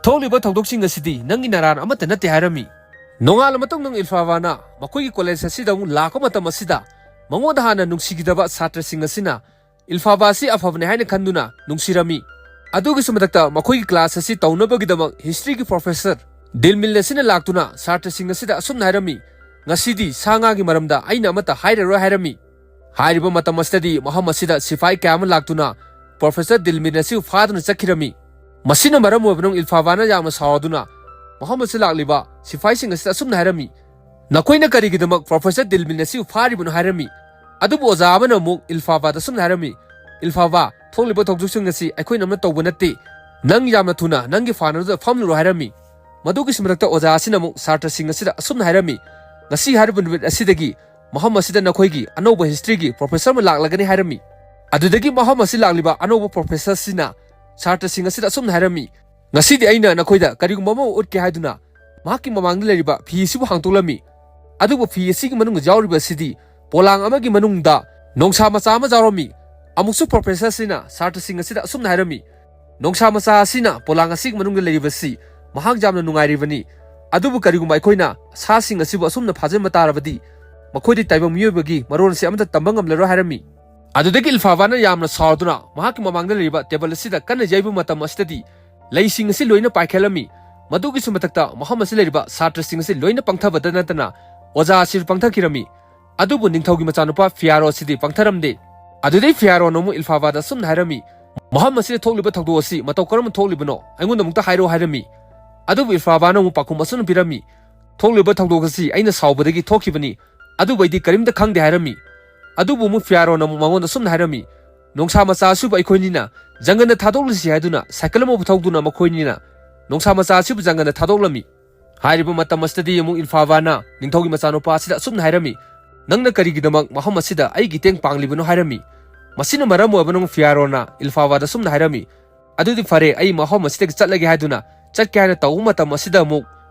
"ꯊꯣꯛꯂꯤꯕ ꯊꯧꯗꯣꯛꯁꯤꯡ ꯑꯁꯤꯗꯤ ꯅꯪꯒꯤ ꯅꯔꯥꯟ ꯑꯃꯠꯇ ꯅꯠꯇꯦ" ꯍꯥꯏꯔꯝꯃꯤ꯫ ꯅꯣꯡꯉꯥꯜꯂ ꯃꯇꯨꯡꯗ ꯏꯜꯐꯥꯕꯥꯅ ꯃꯈꯣꯏꯒꯤ ꯀꯣꯂꯦꯖ ꯑꯁꯤꯗ ꯑꯃꯨꯛ ꯂꯥꯛꯄ ꯃꯇꯝ ꯑꯁꯤꯗ ꯃꯉꯣꯟꯗ ꯍꯥꯟꯅ ꯅꯨꯡꯁꯤꯈꯤꯗꯕ ꯁꯥꯇ꯭ꯔꯁꯤꯡ ꯑꯁꯤꯅ ꯏꯜꯐꯥꯕꯥ ꯑꯁꯤ ꯑꯐꯕꯅꯤ ꯍꯥꯏꯅ ꯈꯟꯗꯨꯅ ꯅꯨꯡꯁꯤꯔꯝꯃꯤ꯫ ꯑꯗꯨꯒꯤꯁꯨ ꯃꯊꯛꯇ ꯃꯈꯣꯏꯒꯤ ꯀ꯭ꯂꯥꯁ ꯑꯁꯤ ꯇꯧꯅꯕꯒꯤꯗꯃꯛ ꯍꯤꯁꯇ꯭ꯔꯤꯒꯤ ꯄ꯭ꯔꯣꯐꯦꯁꯔ ꯗꯤꯜꯃꯤꯜ ꯑꯁꯤꯅ ꯂꯥꯛꯇꯨꯅ ꯁꯥꯇ꯭ꯔꯁꯤꯡ ꯑꯁꯤꯗ ꯑꯁꯨꯝꯅ ꯍꯥꯏꯔꯝꯃꯤ, "ꯉꯁꯤꯗꯤ ꯁꯥ ꯉꯥꯒꯤ ꯃꯔꯝꯗ ꯑꯩꯅ ꯑꯃꯠꯇ ꯍꯥꯏꯔꯔꯣꯏ" ꯍꯥꯏꯔꯝꯃꯤ꯫ ꯍꯥꯏꯔꯤꯕ ꯃꯇꯝ ꯑꯁꯤꯗꯗꯤ ꯃꯐꯝ ꯑꯁꯤꯗ ꯁꯤꯐꯥꯏ ꯀꯌꯥ ꯑꯃ ꯂꯥꯛꯇꯨꯅ ꯄ꯭ꯔꯣꯐꯦꯁꯔ ꯗꯤꯜꯃꯤꯜ ꯑꯁꯤꯕꯨ ꯐꯥꯗꯨꯅ ꯆꯠꯈꯤꯔꯝꯃꯤ꯫ ꯃꯁꯤꯅ ꯃꯔꯝ ꯑꯣꯏꯕꯅ ꯏꯜꯐꯥꯕꯥꯅ ꯌꯥꯝꯅ ꯁꯥꯎꯗꯨꯅ ꯃꯐꯝ ꯑꯁꯤꯗ ꯂꯥꯛꯂꯤꯕ ꯁꯤꯐꯥꯏꯁꯤꯡ ꯑꯁꯤꯗ ꯑꯁꯨꯝꯅ ꯍꯥꯏꯔꯝꯃꯤ, "ꯅꯈꯣꯏꯅ ꯀꯔꯤꯒꯤꯗꯃꯛ ꯄ꯭ꯔꯣꯐꯦꯁꯔ ꯗꯤꯜꯃꯤꯜ ꯑꯁꯤꯕꯨ ꯐꯥꯔꯤꯕꯅꯣ?" ꯍꯥꯏꯔꯝꯃꯤ꯫ ꯑꯗꯨꯕꯨ ꯑꯣꯖꯥ ꯑꯃꯅ ꯑꯃꯨꯛ ꯏꯜꯐꯥꯕꯥꯗ ꯑꯁꯨꯝꯅ ꯍꯥꯏꯔꯝꯃꯤ, "ꯏꯜꯐꯥꯕꯥ, ꯊꯣꯛꯂꯤꯕ ꯊꯧꯗꯣꯛꯁꯤꯡ ꯑꯁꯤ ꯑꯩꯈꯣꯏꯅ ꯑꯃꯠꯇ ꯇꯧꯕ ꯅꯠꯇꯦ꯫ ꯅꯪ ꯌꯥꯝꯅ ꯊꯨꯅ ꯅꯪꯒꯤ ꯐꯥꯟ ꯑꯗꯨꯗ ꯐꯝꯂꯨꯔꯣ" ꯍꯥꯏꯔꯝꯃꯤ꯫ ꯃꯗꯨꯒꯤꯁꯨ ꯃꯊꯛꯇ ꯑꯣꯖꯥ ꯑꯁꯤꯅ ꯑꯃꯨꯛ ꯁꯥꯇ꯭ꯔꯁꯤꯡ ꯑꯁꯤꯗ ꯑꯁꯨꯝꯅ ꯍꯥꯏꯔꯝꯃꯤ, "ꯉꯁꯤ ꯍꯥꯏꯔꯤꯕ ꯅꯨꯃꯤꯠ ꯑꯁꯤꯗꯒꯤ ꯃꯐꯝ ꯑꯁꯤꯗ ꯅꯈꯣꯏꯒꯤ ꯑꯅꯧꯕ ꯍꯤꯁꯇ꯭ꯔꯤꯒꯤ ꯄ꯭ꯔꯣꯐꯦꯁꯔ ꯑꯃ ꯂꯥꯛꯂꯒꯅꯤ" ꯍꯥꯏꯔꯝꯃꯤ꯫ ꯑꯗꯨꯗꯒꯤ ꯃꯐꯝ ꯑꯁꯤ ꯂꯥꯛꯂꯤꯕ ꯑꯅꯧꯕ ꯄ꯭ꯔꯣꯐꯦꯁꯔꯁꯤꯅ ꯁꯥꯇ꯭ꯔꯁꯤꯡ ꯑꯁꯤꯗ ꯑꯁꯨꯝꯅ ꯍꯥꯏꯔꯝꯃꯤ, "ꯉꯁꯤꯗꯤ ꯑꯩꯅ ꯅꯈꯣꯏꯗ ꯀꯔꯤꯒꯨꯝꯕ ꯑꯃ ꯎꯠꯀꯦ" ꯍꯥꯏꯗꯨꯅ ꯃꯍꯥꯛꯀꯤ ꯃꯃꯥꯡꯗ ꯂꯩꯔꯤꯕ ꯐꯤ ꯑꯁꯤꯕꯨ ꯍꯥꯡꯗꯣꯛꯂꯝꯃꯤ꯫ ꯑꯗꯨꯕꯨ ꯐꯤ ꯑꯁꯤꯒꯤ ꯃꯅꯨꯡꯗ ꯌꯥꯎꯔꯤꯕ ꯑꯁꯤꯗꯤ ꯄꯣꯂꯥꯡ ꯑꯃꯒꯤ ꯃꯅꯨꯡꯗ ꯅꯣꯡꯁꯥ ꯃꯆꯥ ꯑꯃ ꯌꯥꯎꯔꯝꯃꯤ꯫ ꯑꯃꯨꯛꯁꯨ ꯄ꯭ꯔꯣꯐꯦꯁꯔꯁꯤꯅ ꯁꯥꯇ꯭ꯔꯁꯤꯡ ꯑꯁꯤꯗ ꯑꯁꯨꯝꯅ ꯍꯥꯏꯔꯝꯃꯤ, "ꯅꯣꯡꯁꯥ ꯃꯆꯥ ꯑꯁꯤꯅ ꯄꯣꯂꯥꯡ ꯑꯁꯤꯒꯤ ꯃꯅꯨꯡꯗ ꯂꯩꯔꯤꯕꯁꯤ ꯃꯍꯥꯛ ꯌꯥꯝꯅ ꯅꯨꯡꯉꯥꯏꯔꯤꯕꯅꯤ꯫ ꯑꯗꯨꯕꯨ ꯀꯔꯤꯒꯨꯝꯕ ꯑꯩꯈꯣꯏꯅ ꯁꯥꯁꯤꯡ ꯑꯁꯤꯕꯨ ꯑꯁꯨꯝꯅ ꯐꯥꯖꯤꯟꯕ ꯇꯥꯔꯕꯗꯤ ꯃꯈꯣꯏꯗꯤ ꯇꯥꯏꯕꯪ ꯃꯤꯑꯣꯏꯕꯒꯤ ꯃꯔꯣꯟ ꯑꯁꯤ ꯑꯃꯠꯇ ꯇꯝꯕ ꯉꯝꯂꯔꯣꯏ" ꯍꯥꯏꯔꯝꯃꯤ꯫ ꯑꯗꯨꯗꯒꯤ ꯏꯜꯐꯥꯕꯥꯅ ꯌꯥꯝꯅ ꯁꯥꯎꯗꯨꯅ ꯃꯍꯥꯛꯀꯤ ꯃꯃꯥꯡꯗ ꯂꯩꯔꯤꯕ ꯇꯦꯕꯜ ꯑꯁꯤꯗ ꯀꯟꯅ ꯌꯩꯕ ꯃꯇꯝ ꯑꯁꯤꯗꯗꯤ ꯂꯩꯁꯤꯡ ꯑꯁꯤ ꯂꯣꯏꯅ ꯄꯥꯏꯈꯠꯂꯝꯃꯤ꯫ ꯃꯗꯨꯒꯤꯁꯨ ꯃꯊꯛꯇ ꯃꯐꯝ ꯑꯁꯤ ꯂꯩꯔꯤꯕ ꯁꯥꯇ꯭ꯔꯁꯤꯡ ꯑꯁꯤ ꯂꯣꯏꯅ ꯄꯪꯊꯕꯗ ꯅꯠꯇꯅ ꯑꯣꯖꯥ ꯑꯁꯤꯁꯨ ꯄꯪꯊꯈꯤꯔꯝꯃꯤ꯫ ꯑꯗꯨꯕꯨ ꯅꯤꯡꯊꯧꯒꯤ ꯃꯆꯥꯅꯨꯄꯥ ꯐꯤꯌꯥꯔꯣ ꯑꯁꯤꯗꯤ ꯄꯪꯊꯔꯝꯗꯦ꯫ ꯑꯗꯨꯗꯩ ꯐꯤꯌꯥꯔꯣꯅ ꯑꯃꯨꯛ ꯏꯜꯐꯥꯕꯥꯗ ꯑꯁꯨꯝꯅ ꯍꯥꯏꯔꯝꯃꯤ, "ꯃꯐꯝ ꯑꯁꯤꯗ ꯊꯣꯛꯂꯤꯕ ꯊꯧꯗꯣꯛ ꯑꯁꯤ ꯃꯇꯧ ꯀꯔꯝꯅ ꯊꯣꯛꯂꯤꯕꯅꯣ? ꯑꯩꯉꯣꯟꯗ ꯑꯃꯨꯛꯇ ꯍꯥꯏꯔꯛꯑꯣ" ꯍꯥꯏꯔꯝꯃꯤ꯫ ꯑꯗꯨꯕꯨ ꯏꯜꯐꯥꯕꯥꯅ ꯑꯃꯨꯛ ꯄꯥꯎꯈꯨꯝ ꯑꯁꯨꯝꯅ ꯄꯤꯔꯝꯃꯤ, "ꯊꯣꯛꯂꯤꯕ ꯊꯧꯗꯣꯛ ꯑꯁꯤ ꯑꯩꯅ ꯁꯥꯎꯕꯗꯒꯤ ꯊꯣꯛꯈꯤꯕꯅꯤ, ꯑꯗꯨꯕꯨ ꯑꯩꯗꯤ ꯀꯔꯤꯝꯇ ꯈꯪꯗꯦ" ꯍꯥꯏꯔꯝꯃꯤ꯫ ꯑꯗꯨꯕꯨ ꯑꯃꯨꯛ ꯐꯤꯌꯥꯔꯣꯅ ꯑꯃꯨꯛ ꯃꯉꯣꯟꯗ ꯑꯁꯨꯝꯅ ꯍꯥꯏꯔꯝꯃꯤ, "ꯅꯣꯡꯁꯥ ꯃꯆꯥ ꯑꯁꯤꯕꯨ ꯑꯩꯈꯣꯏꯅꯤꯅ ꯖꯪꯒꯜꯗ ꯊꯥꯗꯣꯛꯂꯁꯤ" ꯍꯥꯏꯗꯨꯅ ꯁꯥꯏꯀꯜ ꯑꯃꯕꯨ ꯊꯧꯗꯨꯅ ꯃꯈꯣꯏꯅꯤꯅ ꯅꯣꯡꯁꯥ ꯃꯆꯥ ꯑꯁꯤꯕꯨ ꯖꯪꯒꯜꯗ ꯊꯥꯗꯣꯛꯂꯝꯃꯤ꯫ ꯍꯥꯏꯔꯤꯕ ꯃꯇꯝ ꯑꯁꯤꯗꯗꯤ ꯑꯃꯨꯛ ꯏꯜꯐꯥꯕꯥꯅ ꯅꯤꯡꯊꯧꯒꯤ ꯃꯆꯥꯅꯨꯄꯥ ꯑꯁꯤꯗ ꯑꯁꯨꯝꯅ ꯍꯥꯏꯔꯝꯃꯤ, "ꯅꯪꯅ ꯀꯔꯤꯒꯤꯗꯃꯛ ꯃꯐꯝ ꯑꯁꯤꯗ ꯑꯩꯒꯤ ꯏꯇꯦꯡ ꯄꯥꯡꯂꯤꯕꯅꯣ?" ꯍꯥꯏꯔꯝꯃꯤ꯫ ꯃꯁꯤꯅ ꯃꯔꯝ ꯑꯣꯏꯔꯕꯅ ꯑꯃꯨꯛ ꯐꯤꯌꯥꯔꯣꯅ ꯏꯜꯐꯥꯕꯥꯗ ꯑꯁꯨꯝꯅ ꯍꯥꯏꯔꯝꯃꯤ, "ꯑꯗꯨꯗꯤ ꯐꯔꯦ, ꯑꯩ ꯃꯐꯝ ꯑꯁꯤꯗꯒꯤ ꯆꯠꯂꯒꯦ" ꯍꯥꯏꯗꯨꯅ ꯆꯠꯀꯦ ꯍꯥꯏꯅ ꯇꯧꯕ ꯃꯇꯝ ꯑꯁꯤꯗ ꯑꯃꯨꯛ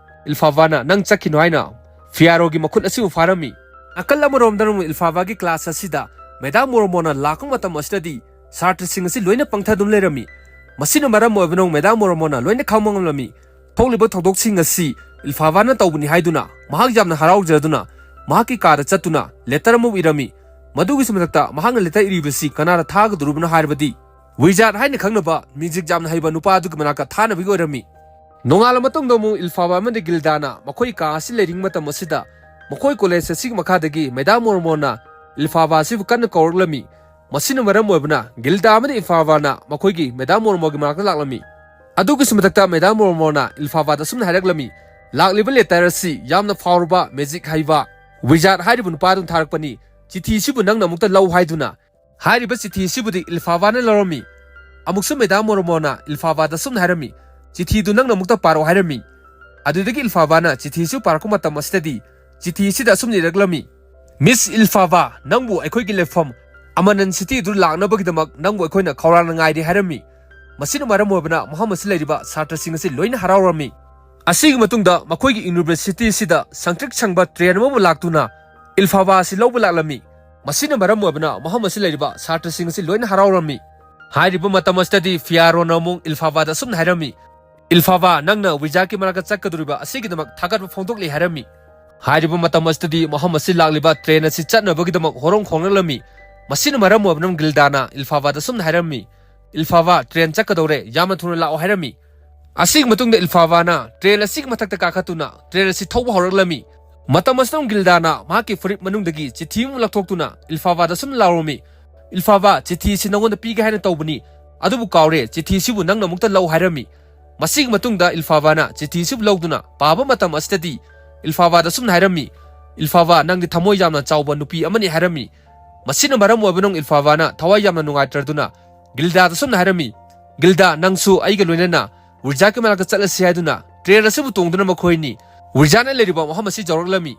ꯏꯜꯐꯥꯕꯥꯅ "ꯅꯪ ꯆꯠꯈꯤꯅꯣ" ꯍꯥꯏꯅ ꯐꯤꯌꯥꯔꯣꯒꯤ ꯃꯈꯨꯠ ꯑꯁꯤꯕꯨ ꯐꯥꯔꯝꯃꯤ꯫ ꯅꯥꯀꯜ ꯑꯃꯔꯣꯝꯗꯅ ꯑꯃꯨꯛ ꯏꯜꯐꯥꯕꯥꯒꯤ ꯀ꯭ꯂꯥꯁ ꯑꯁꯤꯗ ꯃꯦꯗꯥꯝ ꯃꯣꯔꯣꯃꯣꯅ ꯂꯥꯛꯄ ꯃꯇꯝ ꯑꯁꯤꯗꯗꯤ ꯁꯥꯇ꯭ꯔꯁꯤꯡ ꯑꯁꯤ ꯂꯣꯏꯅ ꯄꯪꯊꯗꯨꯅ ꯂꯩꯔꯝꯃꯤ꯫ ꯃꯁꯤꯅ ꯃꯔꯝ ꯑꯣꯏꯕꯅ ꯃꯦꯗꯥꯝ ꯃꯣꯔꯣꯃꯣꯅ ꯂꯣꯏꯅ ꯈꯪꯕ ꯉꯝꯂꯝꯃꯤ꯫ ꯊꯣꯛꯂꯤꯕ ꯊꯧꯗꯣꯛꯁꯤꯡ ꯑꯁꯤ ꯏꯜꯐꯥꯕꯥꯅ ꯇꯧꯕꯅꯤ ꯍꯥꯏꯗꯨꯅ ꯃꯍꯥꯛ ꯌꯥꯝꯅ ꯍꯔꯥꯎꯖꯗꯨꯅ ꯃꯍꯥꯛꯀꯤ ꯀꯥꯗ ꯆꯠꯇꯨꯅ ꯂꯦꯇꯔ ꯑꯃ ꯏꯔꯝꯃꯤ꯫ ꯃꯗꯨꯒꯤꯁꯨ ꯃꯊꯛꯇ ꯃꯍꯥꯛꯅ ꯂꯦꯇꯔ ꯏꯔꯤꯕꯁꯤ ꯀꯅꯥꯗ ꯊꯥꯒꯗꯧꯔꯤꯕꯅꯣ ꯍꯥꯏꯔꯕꯗꯤ ꯋꯤꯖꯥꯔꯗ ꯍꯥꯏꯅ ꯈꯪꯅꯕ ꯃꯦꯖꯤꯛ ꯌꯥꯝꯅ ꯍꯩꯕ ꯅꯨꯄꯥ ꯑꯗꯨꯒꯤ ꯃꯅꯥꯛꯇ ꯊꯥꯅꯕꯒꯤ ꯑꯣꯏꯔꯝꯃꯤ꯫ ꯅꯣꯡꯉꯥꯜꯂ ꯃꯇꯨꯡꯗ ꯑꯃꯨꯛ ꯏꯜꯐꯥꯕꯥ ꯑꯃꯗꯤ ꯒꯤꯜꯗꯥꯅ ꯃꯈꯣꯏ ꯀꯥ ꯑꯁꯤ ꯂꯩꯔꯤꯉꯩ ꯃꯇꯝ ꯑꯁꯤꯗ ꯃꯈꯣꯏ ꯀꯣꯂꯦꯖ ꯑꯁꯤꯒꯤ ꯃꯈꯥꯗꯒꯤ ꯃꯦꯗꯥꯝ ꯃꯣꯔꯃꯣꯟꯅ ꯏꯜꯐꯥꯕꯥ ꯑꯁꯤꯕꯨ ꯀꯟꯅ ꯀꯧꯔꯛꯂꯝꯃꯤ꯫ ꯃꯁꯤꯅ ꯃꯔꯝ ꯑꯣꯏꯕꯅ ꯒꯤꯜꯗꯥ ꯑꯃꯗꯤ ꯏꯜꯐꯥꯕꯥꯅ ꯃꯈꯣꯏꯒꯤ ꯃꯦꯗꯥꯝ ꯃꯣꯔꯃꯣꯟꯒꯤ ꯃꯅꯥꯛꯇ ꯂꯥꯛꯂꯝꯃꯤ꯫ ꯑꯗꯨꯒꯤꯁꯨ ꯃꯊꯛꯇ ꯃꯦꯗꯥꯝ ꯃꯣꯔꯃꯣꯟꯅ ꯏꯜꯐꯥꯕꯥꯗ ꯑꯁꯨꯝꯅ ꯍꯥꯏꯔꯛꯂꯝꯃꯤ, "ꯂꯥꯛꯂꯤꯕ ꯂꯦꯇꯔ ꯑꯁꯤ ꯌꯥꯝꯅ ꯐꯥꯎꯔꯕ ꯃꯦꯖꯤꯛ ꯍꯩꯕ ꯋꯤꯖꯥꯔꯗ ꯍꯥꯏꯔꯤꯕ ꯅꯨꯄꯥꯗꯨꯅ ꯊꯥꯔꯛꯄꯅꯤ꯫ ꯆꯤꯊꯤ ꯑꯁꯤꯕꯨ ꯅꯪꯅ ꯑꯃꯨꯛꯇ ꯂꯧ" ꯍꯥꯏꯗꯨꯅ ꯍꯥꯏꯔꯤꯕ ꯆꯤꯊꯤ ꯑꯁꯤꯕꯨꯗꯤ ꯏꯜꯐꯥꯕꯥꯅ ꯂꯧꯔꯝꯃꯤ꯫ ꯑꯃꯨꯛꯁꯨ ꯃꯦꯗꯥꯝ ꯃꯣꯔꯃꯣꯟꯅ ꯏꯜꯐꯥꯕꯥꯗ ꯑꯁꯨꯝꯅ ꯍꯥꯏꯔꯝꯃꯤ, "ꯆꯤꯊꯤꯗꯨ ꯅꯪꯅ ꯑꯃꯨꯛꯇ ꯄꯥꯔꯛꯑꯣ" ꯍꯥꯏꯔꯝꯃꯤ꯫ ꯑꯗꯨꯗꯒꯤ ꯏꯜꯐꯥꯕꯥꯅ ꯆꯤꯊꯤ ꯑꯁꯤ ꯄꯥꯔꯛꯄ ꯃꯇꯝ ꯑꯁꯤꯗꯗꯤ ꯆꯤꯊꯤ ꯑꯁꯤꯗ ꯑꯁꯨꯝꯅ ꯏꯔꯛꯂꯝꯃꯤ, "ꯃꯤꯁ ꯏꯜꯐꯥꯕꯥ, ꯅꯪꯕꯨ ꯑꯩꯈꯣꯏꯒꯤ ꯂꯩꯐꯝ ꯑꯃꯅꯟ ꯁꯤꯇꯤꯗꯨ ꯂꯥꯛꯅꯕꯒꯤꯗꯃꯛ ꯅꯪꯕꯨ ꯑꯩꯈꯣꯏꯅ ꯈꯧꯔꯥꯡꯅ ꯉꯥꯏꯔꯤ" ꯍꯥꯏꯔꯝꯃꯤ꯫ ꯃꯁꯤꯅ ꯃꯔꯝ ꯑꯣꯏꯕꯅ ꯃꯐꯝ ꯑꯁꯤ ꯂꯩꯔꯤꯕ ꯁꯥꯇ꯭ꯔꯁꯤꯡ ꯑꯁꯤ ꯂꯣꯏꯅ ꯍꯔꯥꯎꯔꯝꯃꯤ꯫ ꯑꯁꯤꯒꯤ ꯃꯇꯨꯡꯗ ꯃꯈꯣꯏꯒꯤ ꯌꯨꯅꯤꯚꯔꯁꯤꯇꯤ ꯑꯁꯤꯗ ꯁꯪꯇ꯭ꯔꯤꯛ ꯁꯪꯕ ꯇ꯭ꯔꯦꯟ ꯑꯃꯕꯨ ꯂꯥꯛꯇꯨꯅ ꯏꯜꯐꯥꯕꯥ ꯑꯁꯤ ꯂꯧꯕ ꯂꯥꯛꯂꯝꯃꯤ꯫ ꯃꯁꯤꯅ ꯃꯔꯝ ꯑꯣꯏꯕꯅ ꯃꯐꯝ ꯑꯁꯤ ꯂꯩꯔꯤꯕ ꯁꯥꯇ꯭ꯔꯁꯤꯡ ꯑꯁꯤ ꯂꯣꯏꯅ ꯍꯔꯥꯎꯔꯝꯃꯤ꯫ ꯍꯥꯏꯔꯤꯕ ꯃꯇꯝ ꯑꯁꯤꯗꯗꯤ ꯐꯤꯌꯥꯔꯣꯅ ꯑꯃꯨꯛ ꯏꯜꯐꯥꯕꯥꯗ ꯑꯁꯨꯝꯅ ꯍꯥꯏꯔꯝꯃꯤ, "ꯏꯜꯐꯥꯕꯥ, ꯅꯪꯅ ꯋꯤꯖꯥꯔꯗꯀꯤ ꯃꯅꯥꯛꯇ ꯆꯠꯀꯗꯧꯔꯤꯕ ꯑꯁꯤꯒꯤꯗꯃꯛ ꯊꯥꯒꯠꯄ ꯐꯣꯡꯗꯣꯛꯂꯤ" ꯍꯥꯏꯔꯝꯃꯤ꯫ ꯍꯥꯏꯔꯤꯕ ꯃꯇꯝ ꯑꯁꯤꯗꯗꯤ ꯃꯐꯝ ꯑꯁꯤ ꯂꯥꯛꯂꯤꯕ ꯇ꯭ꯔꯦꯟ ꯑꯁꯤ ꯆꯠꯅꯕꯒꯤꯗꯃꯛ ꯍꯣꯔꯣꯡ ꯈꯣꯡꯂꯛꯂꯝꯃꯤ꯫ ꯃꯁꯤꯅ ꯃꯔꯝ ꯑꯣꯏꯕꯅ ꯒꯤꯜꯗꯥꯅ ꯏꯜꯐꯥꯕꯥꯗ ꯑꯁꯨꯝꯅ ꯍꯥꯏꯔꯝꯃꯤ, "ꯏꯜꯐꯥꯕꯥ, ꯇ꯭ꯔꯦꯟ ꯆꯠꯀꯗꯧꯔꯦ, ꯌꯥꯝꯅ ꯊꯨꯅ ꯂꯥꯛꯑꯣ" ꯍꯥꯏꯔꯝꯃꯤ꯫ ꯑꯁꯤꯒꯤ ꯃꯇꯨꯡꯗ ꯏꯜꯐꯥꯕꯥꯅ ꯇ꯭ꯔꯦꯟ ꯑꯁꯤꯒꯤ ꯃꯊꯛꯇ ꯀꯥꯈꯠꯇꯨꯅ ꯇ꯭ꯔꯦꯟ ꯑꯁꯤ ꯊꯧꯕ ꯍꯧꯔꯛꯂꯝꯃꯤ꯫ ꯃꯇꯝ ꯑꯁꯤꯗ ꯒꯤꯜꯗꯥꯅ ꯃꯍꯥꯛꯀꯤ ꯐꯨꯔꯤꯠ ꯃꯅꯨꯡꯗꯒꯤ ꯆꯤꯊꯤ ꯑꯃ ꯂꯧꯊꯣꯛꯇꯨꯅ ꯏꯜꯐꯥꯕꯥꯗ ꯑꯁꯨꯝꯅ ꯂꯥꯎꯔꯝꯃꯤ, "ꯏꯜꯐꯥꯕꯥ, ꯆꯤꯊꯤ ꯑꯁꯤ ꯅꯉꯣꯟꯗ ꯄꯤꯒꯦ ꯍꯥꯏꯅ ꯇꯧꯕꯅꯤ, ꯑꯗꯨꯕꯨ ꯀꯥꯎꯔꯦ, ꯆꯤꯊꯤ ꯑꯁꯤꯕꯨ ꯅꯪꯅ ꯑꯃꯨꯛꯇ ꯂꯧ" ꯍꯥꯏꯔꯝꯃꯤ꯫ ꯃꯁꯤꯒꯤ ꯃꯇꯨꯡꯗ ꯏꯜꯐꯥꯕꯥꯅ ꯆꯤꯊꯤ ꯑꯁꯤꯕꯨ ꯂꯧꯗꯨꯅ ꯄꯥꯕ ꯃꯇꯝ ꯑꯁꯤꯗꯗꯤ ꯏꯜꯐꯥꯕꯥꯗ ꯑꯁꯨꯝꯅ ꯍꯥꯏꯔꯝꯃꯤ, "ꯏꯜꯐꯥꯕꯥ, ꯅꯪꯗꯤ ꯊꯃꯣꯏ ꯌꯥꯝꯅ ꯆꯥꯎꯕ ꯅꯨꯄꯤ ꯑꯃꯅꯤ" ꯍꯥꯏꯔꯝꯃꯤ꯫ ꯃꯁꯤꯅ ꯃꯔꯝ ꯑꯣꯏꯕꯅ ꯏꯜꯐꯥꯕꯥꯅ ꯊꯋꯥꯏ ꯌꯥꯝꯅ ꯅꯨꯡꯉꯥꯏꯇ꯭ꯔꯗꯨꯅ ꯒꯤꯜꯗꯥꯗ ꯑꯁꯨꯝꯅ ꯍꯥꯏꯔꯝꯃꯤ, "ꯒꯤꯜꯗꯥ, ꯅꯪꯁꯨ ꯑꯩꯒ ꯂꯣꯏꯅꯅ ꯋꯤꯔꯖꯥꯠꯀꯤ ꯃꯅꯥꯛꯇ ꯆꯠꯂꯁꯤ" ꯍꯥꯏꯗꯨꯅ ꯇ꯭ꯔꯦꯟ ꯑꯁꯤꯕꯨ ꯇꯣꯡꯗꯨꯅ ꯃꯈꯣꯏꯅꯤ ꯋꯤꯔꯖꯥꯠꯅ ꯂꯩꯔꯤꯕ ꯃꯐꯝ ꯑꯁꯤ ꯌꯧꯔꯛꯂꯝꯃꯤ꯫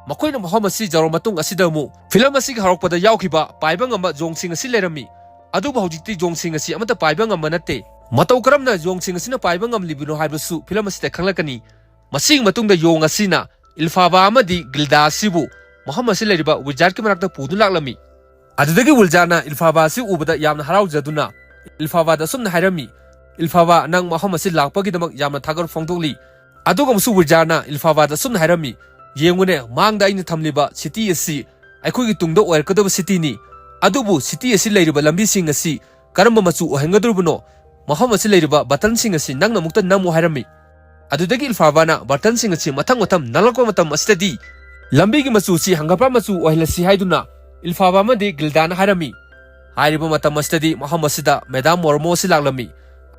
ꯃꯈꯣꯏꯅ ꯃꯐꯝ ꯑꯁꯤ ꯌꯧꯔꯕ ꯃꯇꯨꯡ ꯑꯁꯤꯗ ꯑꯃꯨꯛ ꯐꯤꯂꯝ ꯑꯁꯤꯒꯤ ꯍꯧꯔꯛꯄꯗ ꯌꯥꯎꯈꯤꯕ ꯄꯥꯏꯕ ꯉꯝꯕ ꯌꯣꯡꯁꯤꯡ ꯑꯁꯤ ꯂꯩꯔꯝꯃꯤ꯫ ꯑꯗꯨꯕꯨ ꯍꯧꯖꯤꯛꯇꯤ ꯌꯣꯡꯁꯤꯡ ꯑꯁꯤ ꯑꯃꯠꯇ ꯄꯥꯏꯕ ꯉꯝꯕ ꯅꯠꯇꯦ꯫ ꯃꯇꯧ ꯀꯔꯝꯅ ꯌꯣꯡꯁꯤꯡ ꯑꯁꯤꯅ ꯄꯥꯏꯕ ꯉꯝꯂꯤꯕꯅꯣ ꯍꯥꯏꯕꯁꯨ ꯐꯤꯂꯝ ꯑꯁꯤꯗ ꯈꯪꯂꯛꯀꯅꯤ꯫ ꯃꯁꯤꯒꯤ ꯃꯇꯨꯡꯗ ꯌꯣꯡ ꯑꯁꯤꯅ ꯏꯜꯐꯥꯕꯥ ꯑꯃꯗꯤ ꯒꯤꯜꯗꯥ ꯑꯁꯤꯕꯨ ꯃꯐꯝ ꯑꯁꯤ ꯂꯩꯔꯤꯕ ꯋꯤꯖꯥꯔꯗꯀꯤ ꯃꯅꯥꯛꯇ ꯄꯨꯗꯨꯅ ꯂꯥꯛꯂꯝꯃꯤ꯫ ꯑꯗꯨꯗꯒꯤ ꯋꯤꯜꯖꯥꯔꯅ ꯏꯜꯐꯥꯕꯥ ꯑꯁꯤ ꯎꯕꯗ ꯌꯥꯝꯅ ꯍꯔꯥꯎꯖꯗꯨꯅ ꯏꯜꯐꯥꯕꯥꯗ ꯑꯁꯨꯝꯅ ꯍꯥꯏꯔꯝꯃꯤ, "ꯏꯜꯐꯥꯕꯥ, ꯅꯪ ꯃꯐꯝ ꯑꯁꯤ ꯂꯥꯛꯄꯒꯤꯗꯃꯛ ꯌꯥꯝꯅ ꯊꯥꯒꯠ ꯐꯣꯡꯗꯣꯛꯂꯤ"꯫ ꯑꯗꯨꯒ ꯑꯃꯁꯨ ꯋꯤꯜꯖꯥꯔꯅ ꯏꯜꯐꯥꯕꯥꯗ ꯑꯁꯨꯝꯅ ꯍꯥꯏꯔꯝꯃꯤ, "ꯌꯦꯡꯉꯨꯅꯦ, ꯃꯥꯡꯗ ꯑꯩꯅ ꯊꯝꯂꯤꯕ ꯁꯤꯇꯤ ꯑꯁꯤ ꯑꯩꯈꯣꯏꯒꯤ ꯇꯨꯡꯗ ꯑꯣꯏꯔꯛꯀꯗꯕ ꯁꯤꯇꯤꯅꯤ꯫ ꯑꯗꯨꯕꯨ ꯁꯤꯇꯤ ꯑꯁꯤ ꯂꯩꯔꯤꯕ ꯂꯝꯕꯤꯁꯤꯡ ꯑꯁꯤ ꯀꯔꯝꯕ ꯃꯆꯨ ꯑꯣꯏꯍꯟꯒꯗꯧꯔꯤꯕꯅꯣ? ꯃꯐꯝ ꯑꯁꯤ ꯂꯩꯔꯤꯕ ꯕꯇꯟꯁꯤꯡ ꯑꯁꯤ ꯅꯪꯅ ꯑꯃꯨꯛꯇ ꯅꯝꯃꯨ" ꯍꯥꯏꯔꯝꯃꯤ꯫ ꯑꯗꯨꯗꯒꯤ ꯏꯜꯐꯥꯕꯥꯅ ꯕꯇꯟꯁꯤꯡ ꯑꯁꯤ ꯃꯊꯪ ꯃꯊꯪ ꯅꯝꯂꯛꯄ ꯃꯇꯝ ꯑꯁꯤꯗꯗꯤ ꯂꯝꯕꯤꯒꯤ ꯃꯆꯨꯁꯤ ꯍꯪꯒꯥꯝꯄꯥꯜ ꯃꯆꯨ ꯑꯣꯏꯍꯜꯂꯁꯤ ꯍꯥꯏꯗꯨꯅ ꯏꯜꯐꯥꯕꯥ ꯑꯃꯗꯤ ꯒꯤꯜꯗꯥꯅ ꯍꯥꯏꯔꯝꯃꯤ꯫ ꯍꯥꯏꯔꯤꯕ ꯃꯇꯝ ꯑꯁꯤꯗꯗꯤ ꯃꯐꯝ ꯑꯁꯤꯗ ꯃꯦꯗꯥꯝ ꯃꯣꯔꯃꯣ ꯑꯁꯤ ꯂꯥꯛꯂꯝꯃꯤ꯫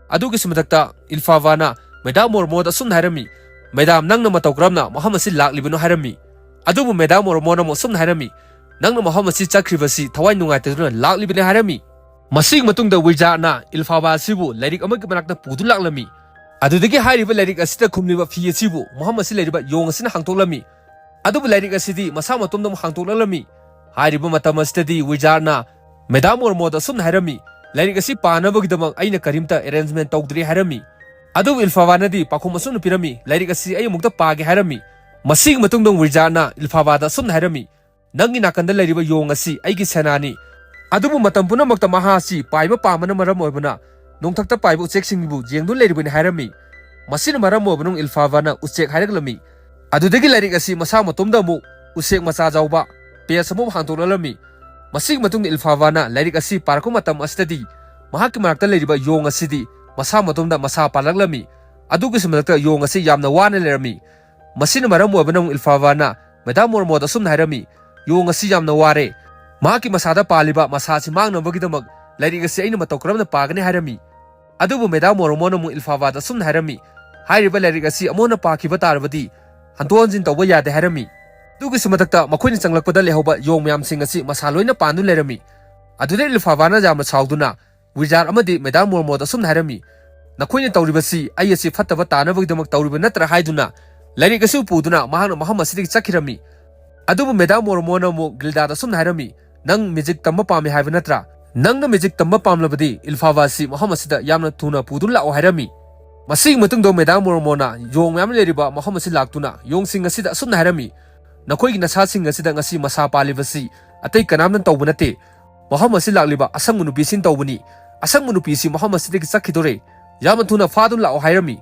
ꯑꯗꯨꯒꯤꯁꯨ ꯃꯊꯛꯇ ꯏꯜꯐꯥꯕꯥꯅ ꯃꯦꯗꯥꯝ ꯃꯣꯔꯃꯣꯗ ꯑꯁꯨꯝꯅ ꯍꯥꯏꯔꯝꯃꯤ, "ꯃꯦꯗꯥꯝ, ꯅꯪꯅ ꯃꯇꯧ ꯀꯔꯝꯅ ꯃꯐꯝ ꯑꯁꯤ ꯂꯥꯛꯂꯤꯕꯅꯣ?" ꯍꯥꯏꯔꯝꯃꯤ꯫ ꯑꯗꯨꯕꯨ ꯃꯦꯗꯥꯝ ꯃꯣꯔꯃꯣꯅ ꯑꯃꯨꯛ ꯑꯁꯨꯝꯅ ꯍꯥꯏꯔꯝꯃꯤ, "ꯅꯪꯅ ꯃꯐꯝ ꯑꯁꯤ ꯆꯠꯈ꯭ꯔꯤꯕꯁꯤ ꯊꯋꯥꯏ ꯅꯨꯡꯉꯥꯏꯇꯗꯨꯅ ꯂꯥꯛꯂꯤꯕꯅꯤ" ꯍꯥꯏꯔꯝꯃꯤ꯫ ꯃꯁꯤꯒꯤ ꯃꯇꯨꯡꯗ ꯋꯤꯖꯥꯔꯅ ꯏꯜꯐꯥꯕꯥ ꯑꯁꯤꯕꯨ ꯂꯥꯏꯔꯤꯛ ꯑꯃꯒꯤ ꯃꯅꯥꯛꯇ ꯄꯨꯗꯨꯅ ꯂꯥꯛꯂꯝꯃꯤ꯫ ꯑꯗꯨꯗꯒꯤ ꯍꯥꯏꯔꯤꯕ ꯂꯥꯏꯔꯤꯛ ꯑꯁꯤꯗ ꯈꯨꯝꯂꯤꯕ ꯐꯤ ꯑꯁꯤꯕꯨ ꯃꯐꯝ ꯑꯁꯤ ꯂꯩꯔꯤꯕ ꯌꯣꯡ ꯑꯁꯤꯅ ꯍꯥꯡꯗꯣꯛꯂꯝꯃꯤ꯫ ꯑꯗꯨꯕꯨ ꯂꯥꯏꯔꯤꯛ ꯑꯁꯤꯗꯤ ꯃꯁꯥ ꯃꯇꯣꯝꯗ ꯑꯃꯨꯛ ꯍꯥꯡꯗꯣꯛꯂꯛꯂꯝꯃꯤ꯫ ꯍꯥꯏꯔꯤꯕ ꯃꯇꯝ ꯑꯁꯤꯗꯗꯤ ꯋꯤꯖꯥꯔꯅ ꯃꯦꯗꯥꯝ ꯃꯣꯔꯃꯣꯗ ꯑꯁꯨꯝꯅ ꯍꯥꯏꯔꯝꯃꯤ, "ꯂꯥꯏꯔꯤꯛ ꯑꯁꯤ ꯄꯥꯅꯕꯒꯤꯗꯃꯛ ꯑꯩꯅ ꯀꯔꯤꯝꯇ ꯑꯦꯔꯦꯟꯖꯃꯦꯟ ꯇꯧꯗ꯭ꯔꯤ" ꯍꯥꯏꯔꯝꯃꯤ꯫ ꯑꯗꯨꯕꯨ ꯏꯜꯐꯥꯕꯥꯅꯗꯤ ꯄꯥꯎꯈꯨꯝ ꯑꯁꯨꯝꯅ ꯄꯤꯔꯝꯃꯤ, "ꯂꯥꯏꯔꯤꯛ ꯑꯁꯤ ꯑꯩ ꯑꯃꯨꯛꯇ ꯄꯥꯒꯦ" ꯍꯥꯏꯔꯝꯃꯤ꯫ ꯃꯁꯤꯒꯤ ꯃꯇꯨꯡꯗ ꯋꯤꯖꯥꯔꯅ ꯏꯜꯐꯥꯕꯥꯗ ꯑꯁꯨꯝꯅ ꯍꯥꯏꯔꯝꯃꯤ, "ꯅꯪꯒꯤ ꯅꯥꯀꯟꯗ ꯂꯩꯔꯤꯕ ꯌꯣꯡ ꯑꯁꯤ ꯑꯩꯒꯤ ꯁꯦꯅꯥꯅꯤ꯫ ꯑꯗꯨꯕꯨ ꯃꯇꯝ ꯄꯨꯝꯅꯃꯛꯇ ꯃꯍꯥꯛ ꯑꯁꯤ ꯄꯥꯏꯕ ꯄꯥꯝꯕꯅ ꯃꯔꯝ ꯑꯣꯏꯕꯅ ꯅꯣꯡꯊꯛꯇ ꯄꯥꯏꯕ ꯎꯆꯦꯛꯁꯤꯡꯕꯨ ꯌꯦꯡꯗꯨꯅ ꯂꯩꯔꯤꯕꯅꯤ" ꯍꯥꯏꯔꯝꯃꯤ꯫ ꯃꯁꯤꯅ ꯃꯔꯝ ꯑꯣꯏꯕꯅ ꯏꯜꯐꯥꯕꯥꯅ ꯎꯆꯦꯛ ꯍꯥꯏꯔꯛꯂꯝꯃꯤ꯫ ꯑꯗꯨꯗꯒꯤ ꯂꯥꯏꯔꯤꯛ ꯑꯁꯤ ꯃꯁꯥ ꯃꯇꯣꯝꯗ ꯑꯃꯨꯛ ꯎꯆꯦꯛ ꯃꯆꯥ ꯌꯥꯎꯕ ꯄꯦꯖ ꯑꯃꯕꯨ ꯍꯥꯡꯗꯣꯛꯂꯛꯂꯝꯃꯤ꯫ ꯃꯁꯤꯒꯤ ꯃꯇꯨꯡꯗ ꯏꯜꯐꯥꯕꯥꯅ ꯂꯥꯏꯔꯤꯛ ꯑꯁꯤ ꯄꯥꯔꯛꯄ ꯃꯇꯝ ꯑꯁꯤꯗꯗꯤ ꯃꯍꯥꯛꯀꯤ ꯃꯅꯥꯛꯇ ꯂꯩꯔꯤꯕ ꯌꯣꯡ ꯑꯁꯤꯗꯤ ꯃꯁꯥ ꯃꯇꯣꯝꯗ ꯃꯁꯥ ꯄꯥꯜꯂꯛꯂꯝꯃꯤ꯫ ꯑꯗꯨꯒꯤꯁꯨ ꯃꯊꯛꯇ ꯌꯣꯡ ꯑꯁꯤ ꯌꯥꯝꯅ ꯋꯥꯅ ꯂꯩꯔꯝꯃꯤ꯫ ꯃꯁꯤꯅ ꯃꯔꯝ ꯑꯣꯏꯕꯅ ꯑꯃꯨꯛ ꯏꯜꯐꯥꯕꯥꯅ ꯃꯦꯗꯥꯝ ꯃꯣꯔꯃꯣꯗ ꯑꯁꯨꯝꯅ ꯍꯥꯏꯔꯝꯃꯤ, "ꯌꯣꯡ ꯑꯁꯤ ꯌꯥꯝꯅ ꯋꯥꯔꯦ꯫ ꯃꯍꯥꯛꯀꯤ ꯃꯁꯥꯗ ꯄꯥꯜꯂꯤꯕ ꯃꯁꯥ ꯑꯁꯤ ꯃꯥꯡꯅꯕꯒꯤꯗꯃꯛ ꯂꯥꯏꯔꯤꯛ ꯑꯁꯤ ꯑꯩꯅ ꯃꯇꯧ ꯀꯔꯝꯅ ꯄꯥꯒꯅꯤ?" ꯍꯥꯏꯔꯝꯃꯤ꯫ ꯑꯗꯨꯕꯨ ꯃꯦꯗꯥꯝ ꯃꯣꯔꯃꯣꯅ ꯑꯃꯨꯛ ꯏꯜꯐꯥꯕꯥꯗ ꯑꯁꯨꯝꯅ ꯍꯥꯏꯔꯝꯃꯤ, "ꯍꯥꯏꯔꯤꯕ ꯂꯥꯏꯔꯤꯛ ꯑꯁꯤ ꯑꯃꯨꯛ ꯍꯟꯅ ꯄꯥꯈꯤꯕ ꯇꯥꯔꯕꯗꯤ ꯍꯟꯗꯣꯛ ꯍꯟꯖꯤꯟ ꯇꯧꯕ ꯌꯥꯗꯦ" ꯍꯥꯏꯔꯝꯃꯤ꯫ ꯑꯗꯨꯒꯤꯁꯨ ꯃꯊꯛꯇ ꯃꯈꯣꯏꯅ ꯆꯪꯂꯛꯄꯗ ꯂꯩꯍꯧꯕ ꯌꯣꯡ ꯃꯌꯥꯝꯁꯤꯡ ꯑꯁꯤ ꯃꯁꯥ ꯂꯣꯏꯅ ꯄꯥꯟꯗꯨꯅ ꯂꯩꯔꯝꯃꯤ꯫ ꯑꯗꯨꯗ ꯏꯜꯐꯥꯕꯥꯅ ꯌꯥꯝꯅ ꯁꯥꯎꯗꯨꯅ ꯋꯤꯖꯥꯔꯗ ꯑꯃꯗꯤ ꯃꯦꯗꯥꯝ ꯃꯣꯔꯃꯣꯗ ꯑꯁꯨꯝꯅ ꯍꯥꯏꯔꯝꯃꯤ, "ꯅꯈꯣꯏꯅ ꯇꯧꯔꯤꯕꯁꯤ ꯑꯩ ꯑꯁꯤ ꯐꯠꯇꯕ ꯇꯥꯅꯕꯒꯤꯗꯃꯛ ꯇꯧꯔꯤꯕ ꯅꯠꯇ꯭ꯔꯥ?" ꯍꯥꯏꯗꯨꯅ ꯂꯥꯏꯔꯤꯛ ꯑꯁꯤ ꯄꯨꯗꯨꯅ ꯃꯍꯥꯛꯅ ꯃꯐꯝ ꯑꯁꯤꯗꯒꯤ ꯆꯠꯈꯤꯔꯝꯃꯤ꯫ ꯑꯗꯨꯕꯨ ꯃꯦꯗꯥꯝ ꯃꯣꯔꯃꯣꯅ ꯑꯃꯨꯛ ꯒꯤꯜꯗꯥꯗ ꯑꯁꯨꯝꯅ ꯍꯥꯏꯔꯝꯃꯤ, "ꯅꯪ ꯃꯦꯖꯤꯛ ꯇꯝꯕ ꯄꯥꯝꯃꯤ ꯍꯥꯏꯕ ꯅꯠꯇ꯭ꯔꯥ? ꯅꯪꯅ ꯃꯦꯖꯤꯛ ꯇꯝꯕ ꯄꯥꯝꯂꯕꯗꯤ ꯏꯜꯐꯥꯕꯥ ꯑꯁꯤ ꯃꯐꯝ ꯑꯁꯤꯗ ꯌꯥꯝꯅ ꯊꯨꯅ ꯄꯨꯗꯨꯅ ꯂꯥꯛꯑꯣ" ꯍꯥꯏꯔꯝꯃꯤ꯫ ꯃꯁꯤꯒꯤ ꯃꯇꯨꯡꯗ ꯃꯦꯗꯥꯝ ꯃꯣꯔꯃꯣꯅ ꯌꯣꯡ ꯃꯌꯥꯝ ꯂꯩꯔꯤꯕ ꯃꯐꯝ ꯑꯁꯤ ꯂꯥꯛꯇꯨꯅ ꯌꯣꯡꯁꯤꯡ ꯑꯁꯤꯗ ꯑꯁꯨꯝꯅ ꯍꯥꯏꯔꯝꯃꯤ, "ꯅꯈꯣꯏꯒꯤ ꯅꯁꯥꯁꯤꯡ ꯑꯁꯤꯗ ꯉꯁꯤ ꯃꯁꯥ ꯄꯥꯜꯂꯤꯕꯁꯤ ꯑꯇꯩ ꯀꯅꯥꯝꯇꯅ ꯇꯧꯕ ꯅꯠꯇꯦ꯫ ꯃꯐꯝ ꯑꯁꯤ ꯂꯥꯛꯂꯤꯕ ꯑꯁꯪꯕ ꯅꯨꯄꯤꯁꯤꯅ ꯇꯧꯕꯅꯤ꯫ ꯑꯁꯪꯕ ꯅꯨꯄꯤꯁꯤ ꯃꯐꯝ ꯑꯁꯤꯗꯒꯤ ꯆꯠꯈꯤꯗꯣꯔꯦ꯫ ꯌꯥꯝꯅ ꯊꯨꯅ ꯐꯥꯗꯨꯅ ꯂꯥꯛꯑꯣ" ꯍꯥꯏꯔꯝꯃꯤ꯫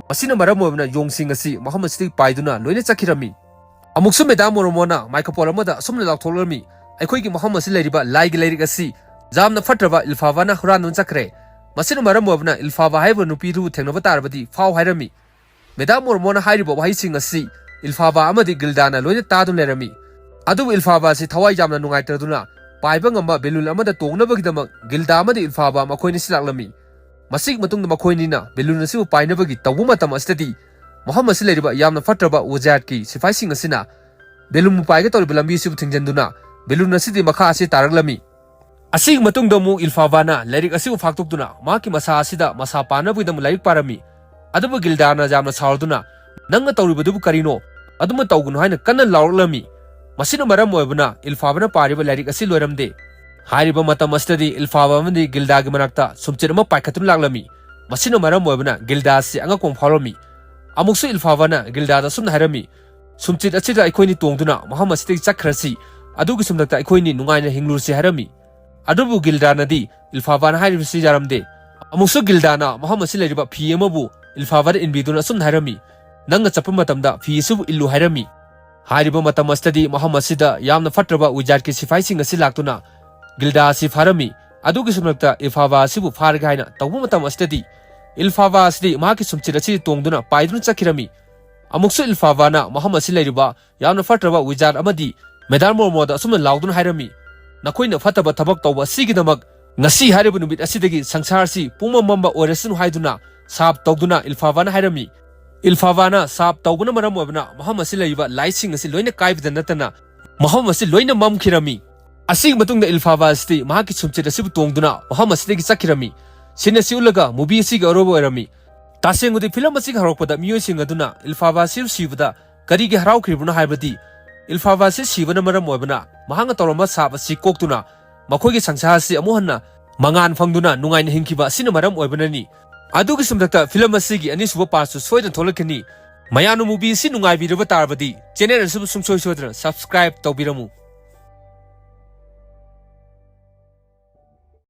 ꯃꯁꯤꯅ ꯃꯔꯝ ꯑꯣꯏꯕꯅ ꯌꯣꯡꯁꯤꯡ ꯑꯁꯤ ꯃꯐꯝ ꯑꯁꯤꯗꯒꯤ ꯄꯥꯏꯗꯨꯅ ꯂꯣꯏꯅ ꯆꯠꯈꯤꯔꯝꯃꯤ꯫ ꯑꯃꯨꯛꯁꯨ ꯃꯦꯗꯥꯝ ꯃꯣꯔꯃꯣꯅ ꯃꯥꯏꯀ꯭ꯔꯣꯐꯣꯟ ꯑꯃꯗ ꯑꯁꯨꯝꯅ ꯂꯥꯎꯊꯣꯛꯂꯝꯃꯤ, "ꯑꯩꯈꯣꯏꯒꯤ ꯃꯐꯝ ꯑꯁꯤ ꯂꯩꯔꯤꯕ ꯂꯥꯏꯒꯤ ꯂꯥꯏꯔꯤꯛ ꯑꯁꯤ ꯌꯥꯝꯅ ꯐꯠꯇ꯭ꯔꯕ ꯏꯜꯐꯥꯕꯥꯅ ꯍꯨꯔꯥꯟꯗꯨꯅ ꯆꯠꯈ꯭ꯔꯦ꯫ ꯃꯁꯤꯅ ꯃꯔꯝ ꯑꯣꯏꯕꯅ ꯏꯜꯐꯥꯕꯥ ꯍꯥꯏꯔꯤꯕ ꯅꯨꯄꯤꯗꯨꯕꯨ ꯊꯦꯡꯅꯕ ꯇꯥꯔꯕꯗꯤ ꯐꯥꯎ" ꯍꯥꯏꯔꯝꯃꯤ꯫ ꯃꯦꯗꯥꯝ ꯃꯣꯔꯃꯣꯅ ꯍꯥꯏꯔꯤꯕ ꯋꯥꯍꯩꯁꯤꯡ ꯑꯁꯤ ꯏꯜꯐꯥꯕꯥ ꯑꯃꯗꯤ ꯒꯤꯜꯗꯥꯅ ꯂꯣꯏꯅ ꯇꯥꯗꯨꯅ ꯂꯩꯔꯝꯃꯤ꯫ ꯑꯗꯨꯕꯨ ꯏꯜꯐꯥꯕꯥ ꯑꯁꯤ ꯊꯋꯥꯏ ꯌꯥꯝꯅ ꯅꯨꯡꯉꯥꯏꯇ꯭ꯔꯗꯨꯅ ꯄꯥꯏꯕ ꯉꯝꯕ ꯕꯦꯂꯨꯟ ꯑꯃꯗ ꯇꯣꯡꯅꯕꯒꯤꯗꯃꯛ ꯒꯤꯜꯗꯥ ꯑꯃꯗꯤ ꯏꯜꯐꯥꯕꯥ ꯃꯈꯣꯏ ꯑꯅꯤꯁꯤ ꯂꯥꯛꯂꯝꯃꯤ꯫ ꯃꯁꯤꯒꯤ ꯃꯇꯨꯡꯗ ꯃꯈꯣꯏ ꯑꯅꯤꯅ ꯕꯦꯂꯨꯟ ꯑꯁꯤꯕꯨ ꯄꯥꯏꯅꯕꯒꯤ ꯇꯧꯕ ꯃꯇꯝ ꯑꯁꯤꯗꯗꯤ ꯃꯐꯝ ꯑꯁꯤ ꯂꯩꯔꯤꯕ ꯌꯥꯝꯅ ꯐꯠꯇ꯭ꯔꯕ ꯋꯤꯖꯥꯔꯗꯀꯤ ꯁꯤꯐꯥꯏꯁꯤꯡ ꯑꯁꯤꯅ ꯕꯦꯂꯨꯟꯕꯨ ꯄꯥꯏꯒꯦ ꯇꯧꯔꯤꯕ ꯂꯝꯕꯤ ꯑꯁꯤꯕꯨ ꯊꯤꯡꯖꯤꯟꯗꯨꯅ ꯕꯦꯂꯨꯟ ꯑꯁꯤꯗꯤ ꯃꯈꯥ ꯑꯁꯤ ꯇꯥꯔꯛꯂꯝꯃꯤ꯫ ꯑꯁꯤꯒꯤ ꯃꯇꯨꯡꯗ ꯑꯃꯨꯛ ꯏꯜꯐꯥꯕꯥꯅ ꯂꯥꯏꯔꯤꯛ ꯑꯁꯤꯕꯨ ꯐꯥꯛꯇꯣꯛꯇꯨꯅ ꯃꯍꯥꯛꯀꯤ ꯃꯁꯥ ꯑꯁꯤꯗ ꯃꯁꯥ ꯄꯥꯟꯅꯕꯒꯤꯗꯃꯛ ꯂꯥꯏꯔꯤꯛ ꯄꯥꯔꯝꯃꯤ꯫ ꯑꯗꯨꯕꯨ ꯒꯤꯜꯗꯥꯅ ꯌꯥꯝꯅ ꯁꯥꯎꯔꯗꯨꯅ, "ꯅꯪꯅ ꯇꯧꯔꯤꯕꯗꯨꯕꯨ ꯀꯔꯤꯅꯣ? ꯑꯗꯨꯃ ꯇꯧꯒꯅꯨ" ꯍꯥꯏꯅ ꯀꯟꯅ ꯂꯥꯎꯔꯛꯂꯝꯃꯤ꯫ ꯃꯁꯤꯅ ꯃꯔꯝ ꯑꯣꯏꯕꯅ ꯏꯜꯐꯥꯕꯥꯅ ꯄꯥꯔꯤꯕ ꯂꯥꯏꯔꯤꯛ ꯑꯁꯤ ꯂꯣꯏꯔꯝꯗꯦ꯫ ꯍꯥꯏꯔꯤꯕ ꯃꯇꯝ ꯑꯁꯤꯗꯗꯤ ꯏꯜꯐꯥꯕꯥ ꯑꯃꯗꯤ ꯒꯤꯜꯗꯥꯒꯤ ꯃꯅꯥꯛꯇ ꯁꯨꯝꯆꯤꯠ ꯑꯃ ꯄꯥꯏꯈꯠꯇꯨꯅ ꯂꯥꯛꯂꯝꯃꯤ꯫ ꯃꯁꯤꯅ ꯃꯔꯝ ꯑꯣꯏꯕꯅ ꯒꯤꯜꯗꯥ ꯑꯁꯤ ꯑꯉꯛꯄ ꯑꯃ ꯐꯥꯎꯔꯝꯃꯤ꯫ ꯑꯃꯨꯛꯁꯨ ꯏꯜꯐꯥꯕꯥꯅ ꯒꯤꯜꯗꯥꯗ ꯑꯁꯨꯝꯅ ꯍꯥꯏꯔꯝꯃꯤ, "ꯁꯨꯝꯆꯤꯠ ꯑꯁꯤꯗ ꯑꯩꯈꯣꯏꯅꯤ ꯇꯣꯡꯗꯨꯅ ꯃꯐꯝ ꯑꯁꯤꯗꯒꯤ ꯆꯠꯈ꯭ꯔꯁꯤ, ꯑꯗꯨꯒꯤ ꯁꯨꯝꯂꯛꯇ ꯑꯩꯈꯣꯏꯅꯤ ꯅꯨꯡꯉꯥꯏꯅ ꯍꯤꯡꯂꯨꯔꯁꯤ" ꯍꯥꯏꯔꯝꯃꯤ꯫ ꯑꯗꯨꯕꯨ ꯒꯤꯜꯗꯥꯅꯗꯤ ꯏꯜꯐꯥꯕꯥꯅ ꯍꯥꯏꯔꯤꯕꯁꯤ ꯌꯥꯔꯝꯗꯦ꯫ ꯑꯃꯨꯛꯁꯨ ꯒꯤꯜꯗꯥꯅ ꯃꯐꯝ ꯑꯁꯤ ꯂꯩꯔꯤꯕ ꯐꯤ ꯑꯃꯕꯨ ꯏꯜꯐꯥꯕꯥꯗ ꯏꯟꯕꯤꯗꯨꯅ ꯑꯁꯨꯝꯅ ꯍꯥꯏꯔꯝꯃꯤ, "ꯅꯪꯅ ꯆꯠꯄ ꯃꯇꯝꯗ ꯐꯤ ꯑꯁꯤꯕꯨ ꯏꯜꯂꯨ" ꯍꯥꯏꯔꯝꯃꯤ꯫ ꯍꯥꯏꯔꯤꯕ ꯃꯇꯝ ꯑꯁꯤꯗꯗꯤ ꯃꯐꯝ ꯑꯁꯤꯗ ꯌꯥꯝꯅ ꯐꯠꯇ꯭ꯔꯕ ꯋꯤꯖꯥꯔꯗꯀꯤ ꯁꯤꯐꯥꯏꯁꯤꯡ ꯑꯁꯤ ꯂꯥꯛꯇꯨꯅ ꯒꯤꯜꯗꯥ ꯑꯁꯤ ꯐꯥꯔꯝꯃꯤ꯫ ꯑꯗꯨꯒꯤꯁꯨ ꯃꯊꯛꯇ ꯏꯜꯐꯥꯕꯥ ꯑꯁꯤꯕꯨ ꯐꯥꯔꯒꯦ ꯍꯥꯏꯅ ꯇꯧꯕ ꯃꯇꯝ ꯑꯁꯤꯗꯗꯤ ꯏꯜꯐꯥꯕꯥ ꯑꯁꯤꯗꯤ ꯃꯍꯥꯛꯀꯤ ꯁꯨꯝꯆꯤꯠ ꯑꯁꯤ ꯇꯣꯡꯗꯨꯅ ꯄꯥꯏꯗꯨꯅ ꯆꯠꯈꯤꯔꯝꯃꯤ꯫ ꯑꯃꯨꯛꯁꯨ ꯏꯜꯐꯥꯕꯥꯅ ꯃꯐꯝ ꯑꯁꯤ ꯂꯩꯔꯤꯕ ꯌꯥꯝꯅ ꯐꯠꯇ꯭ꯔꯕ ꯋꯤꯖꯥꯔꯗ ꯑꯃꯗꯤ ꯃꯦꯗꯥꯝ ꯃꯣꯔꯃꯣꯗ ꯑꯁꯨꯝꯅ ꯂꯥꯎꯗꯨꯅ ꯍꯥꯏꯔꯝꯃꯤ, "ꯅꯈꯣꯏꯅ ꯐꯠꯇꯕ ꯊꯕꯛ ꯇꯧꯕ ꯑꯁꯤꯒꯤꯗꯃꯛ ꯉꯁꯤ ꯍꯥꯏꯔꯤꯕ ꯅꯨꯃꯤꯠ ꯑꯁꯤꯗꯒꯤ ꯁꯪꯁꯥꯔ ꯑꯁꯤ ꯄꯨꯡꯃꯝ ꯃꯝꯕ ꯑꯣꯏꯔꯁꯅꯨ" ꯍꯥꯏꯗꯨꯅ ꯁꯥꯞ ꯇꯧꯗꯨꯅ ꯏꯜꯐꯥꯕꯥꯅ ꯍꯥꯏꯔꯝꯃꯤ꯫ ꯏꯜꯐꯥꯕꯥꯅ ꯁꯥꯞ ꯇꯧꯕꯅ ꯃꯔꯝ ꯑꯣꯏꯕꯅ ꯃꯐꯝ ꯑꯁꯤ ꯂꯩꯔꯤꯕ ꯂꯥꯏꯠꯁꯤꯡ ꯑꯁꯤ ꯂꯣꯏꯅ ꯀꯥꯏꯕꯗ ꯅꯠꯇꯅ ꯃꯐꯝ ꯑꯁꯤ ꯂꯣꯏꯅ ꯃꯝꯈꯤꯔꯝꯃꯤ꯫ ꯑꯁꯤꯒꯤ ꯃꯇꯨꯡꯗ ꯏꯜꯐꯥꯕꯥ ꯑꯁꯤꯗꯤ ꯃꯍꯥꯛꯀꯤ ꯁꯨꯝꯆꯤꯠ ꯑꯁꯤꯕꯨ ꯇꯣꯡꯗꯨꯅ ꯃꯐꯝ ꯑꯁꯤꯗꯒꯤ ꯆꯠꯈꯤꯔꯝꯃꯤ꯫ ꯁꯤꯟ ꯑꯁꯤ ꯎꯠꯂꯒ movie ꯑꯁꯤꯒꯤ ꯑꯔꯣꯏꯕ ꯑꯣꯏꯔꯝꯃꯤ꯫ ꯇꯁꯦꯡꯕꯗꯤ ꯐꯤꯂꯝ ꯑꯁꯤꯒꯤ ꯍꯧꯔꯛꯄꯗ ꯃꯤꯑꯣꯏꯁꯤꯡ ꯑꯗꯨꯅ ꯏꯜꯐꯥꯕꯥ ꯑꯁꯤꯕꯨ ꯁꯤꯕꯗ ꯀꯔꯤꯒꯤ ꯍꯔꯥꯎꯈ꯭ꯔꯤꯕꯅꯣ ꯍꯥꯏꯕꯗꯤ ꯏꯜꯐꯥꯕꯥ ꯑꯁꯤ ꯁꯤꯕꯅ ꯃꯔꯝ ꯑꯣꯏꯕꯅ ꯃꯍꯥꯛꯅ ꯇꯧꯔꯝꯕ ꯁꯥꯞ ꯑꯁꯤ ꯀꯣꯛꯇꯨꯅ ꯃꯈꯣꯏꯒꯤ ꯁꯪꯁꯥꯔ ꯑꯁꯤ ꯑꯃꯨꯛ ꯍꯟꯅ ꯃꯉꯥꯟ ꯐꯪꯗꯨꯅ ꯅꯨꯡꯉꯥꯏꯅ ꯍꯤꯡꯈꯤꯕ ꯑꯁꯤꯅ ꯃꯔꯝ ꯑꯣꯏꯕꯅꯅꯤ꯫ ꯑꯗꯨꯒꯤꯁꯨ ꯃꯊꯛꯇ ꯐꯤꯂꯝ ꯑꯁꯤꯒꯤ ꯑꯅꯤꯁꯨꯕ part ꯁꯨ ꯁꯣꯏꯗꯅ ꯊꯣꯛꯂꯛꯀꯅꯤ꯫ ꯃꯌꯥꯝꯅ movie ꯑꯁꯤ ꯅꯨꯡꯉꯥꯏꯕꯤꯔꯕ ꯇꯥꯔꯕꯗꯤ channel ꯑꯁꯤꯕꯨ ꯁꯨꯡꯁꯣꯏ ꯁꯣꯏꯗꯅ subscribe ꯇꯧꯕꯤꯔꯝꯃꯨ꯫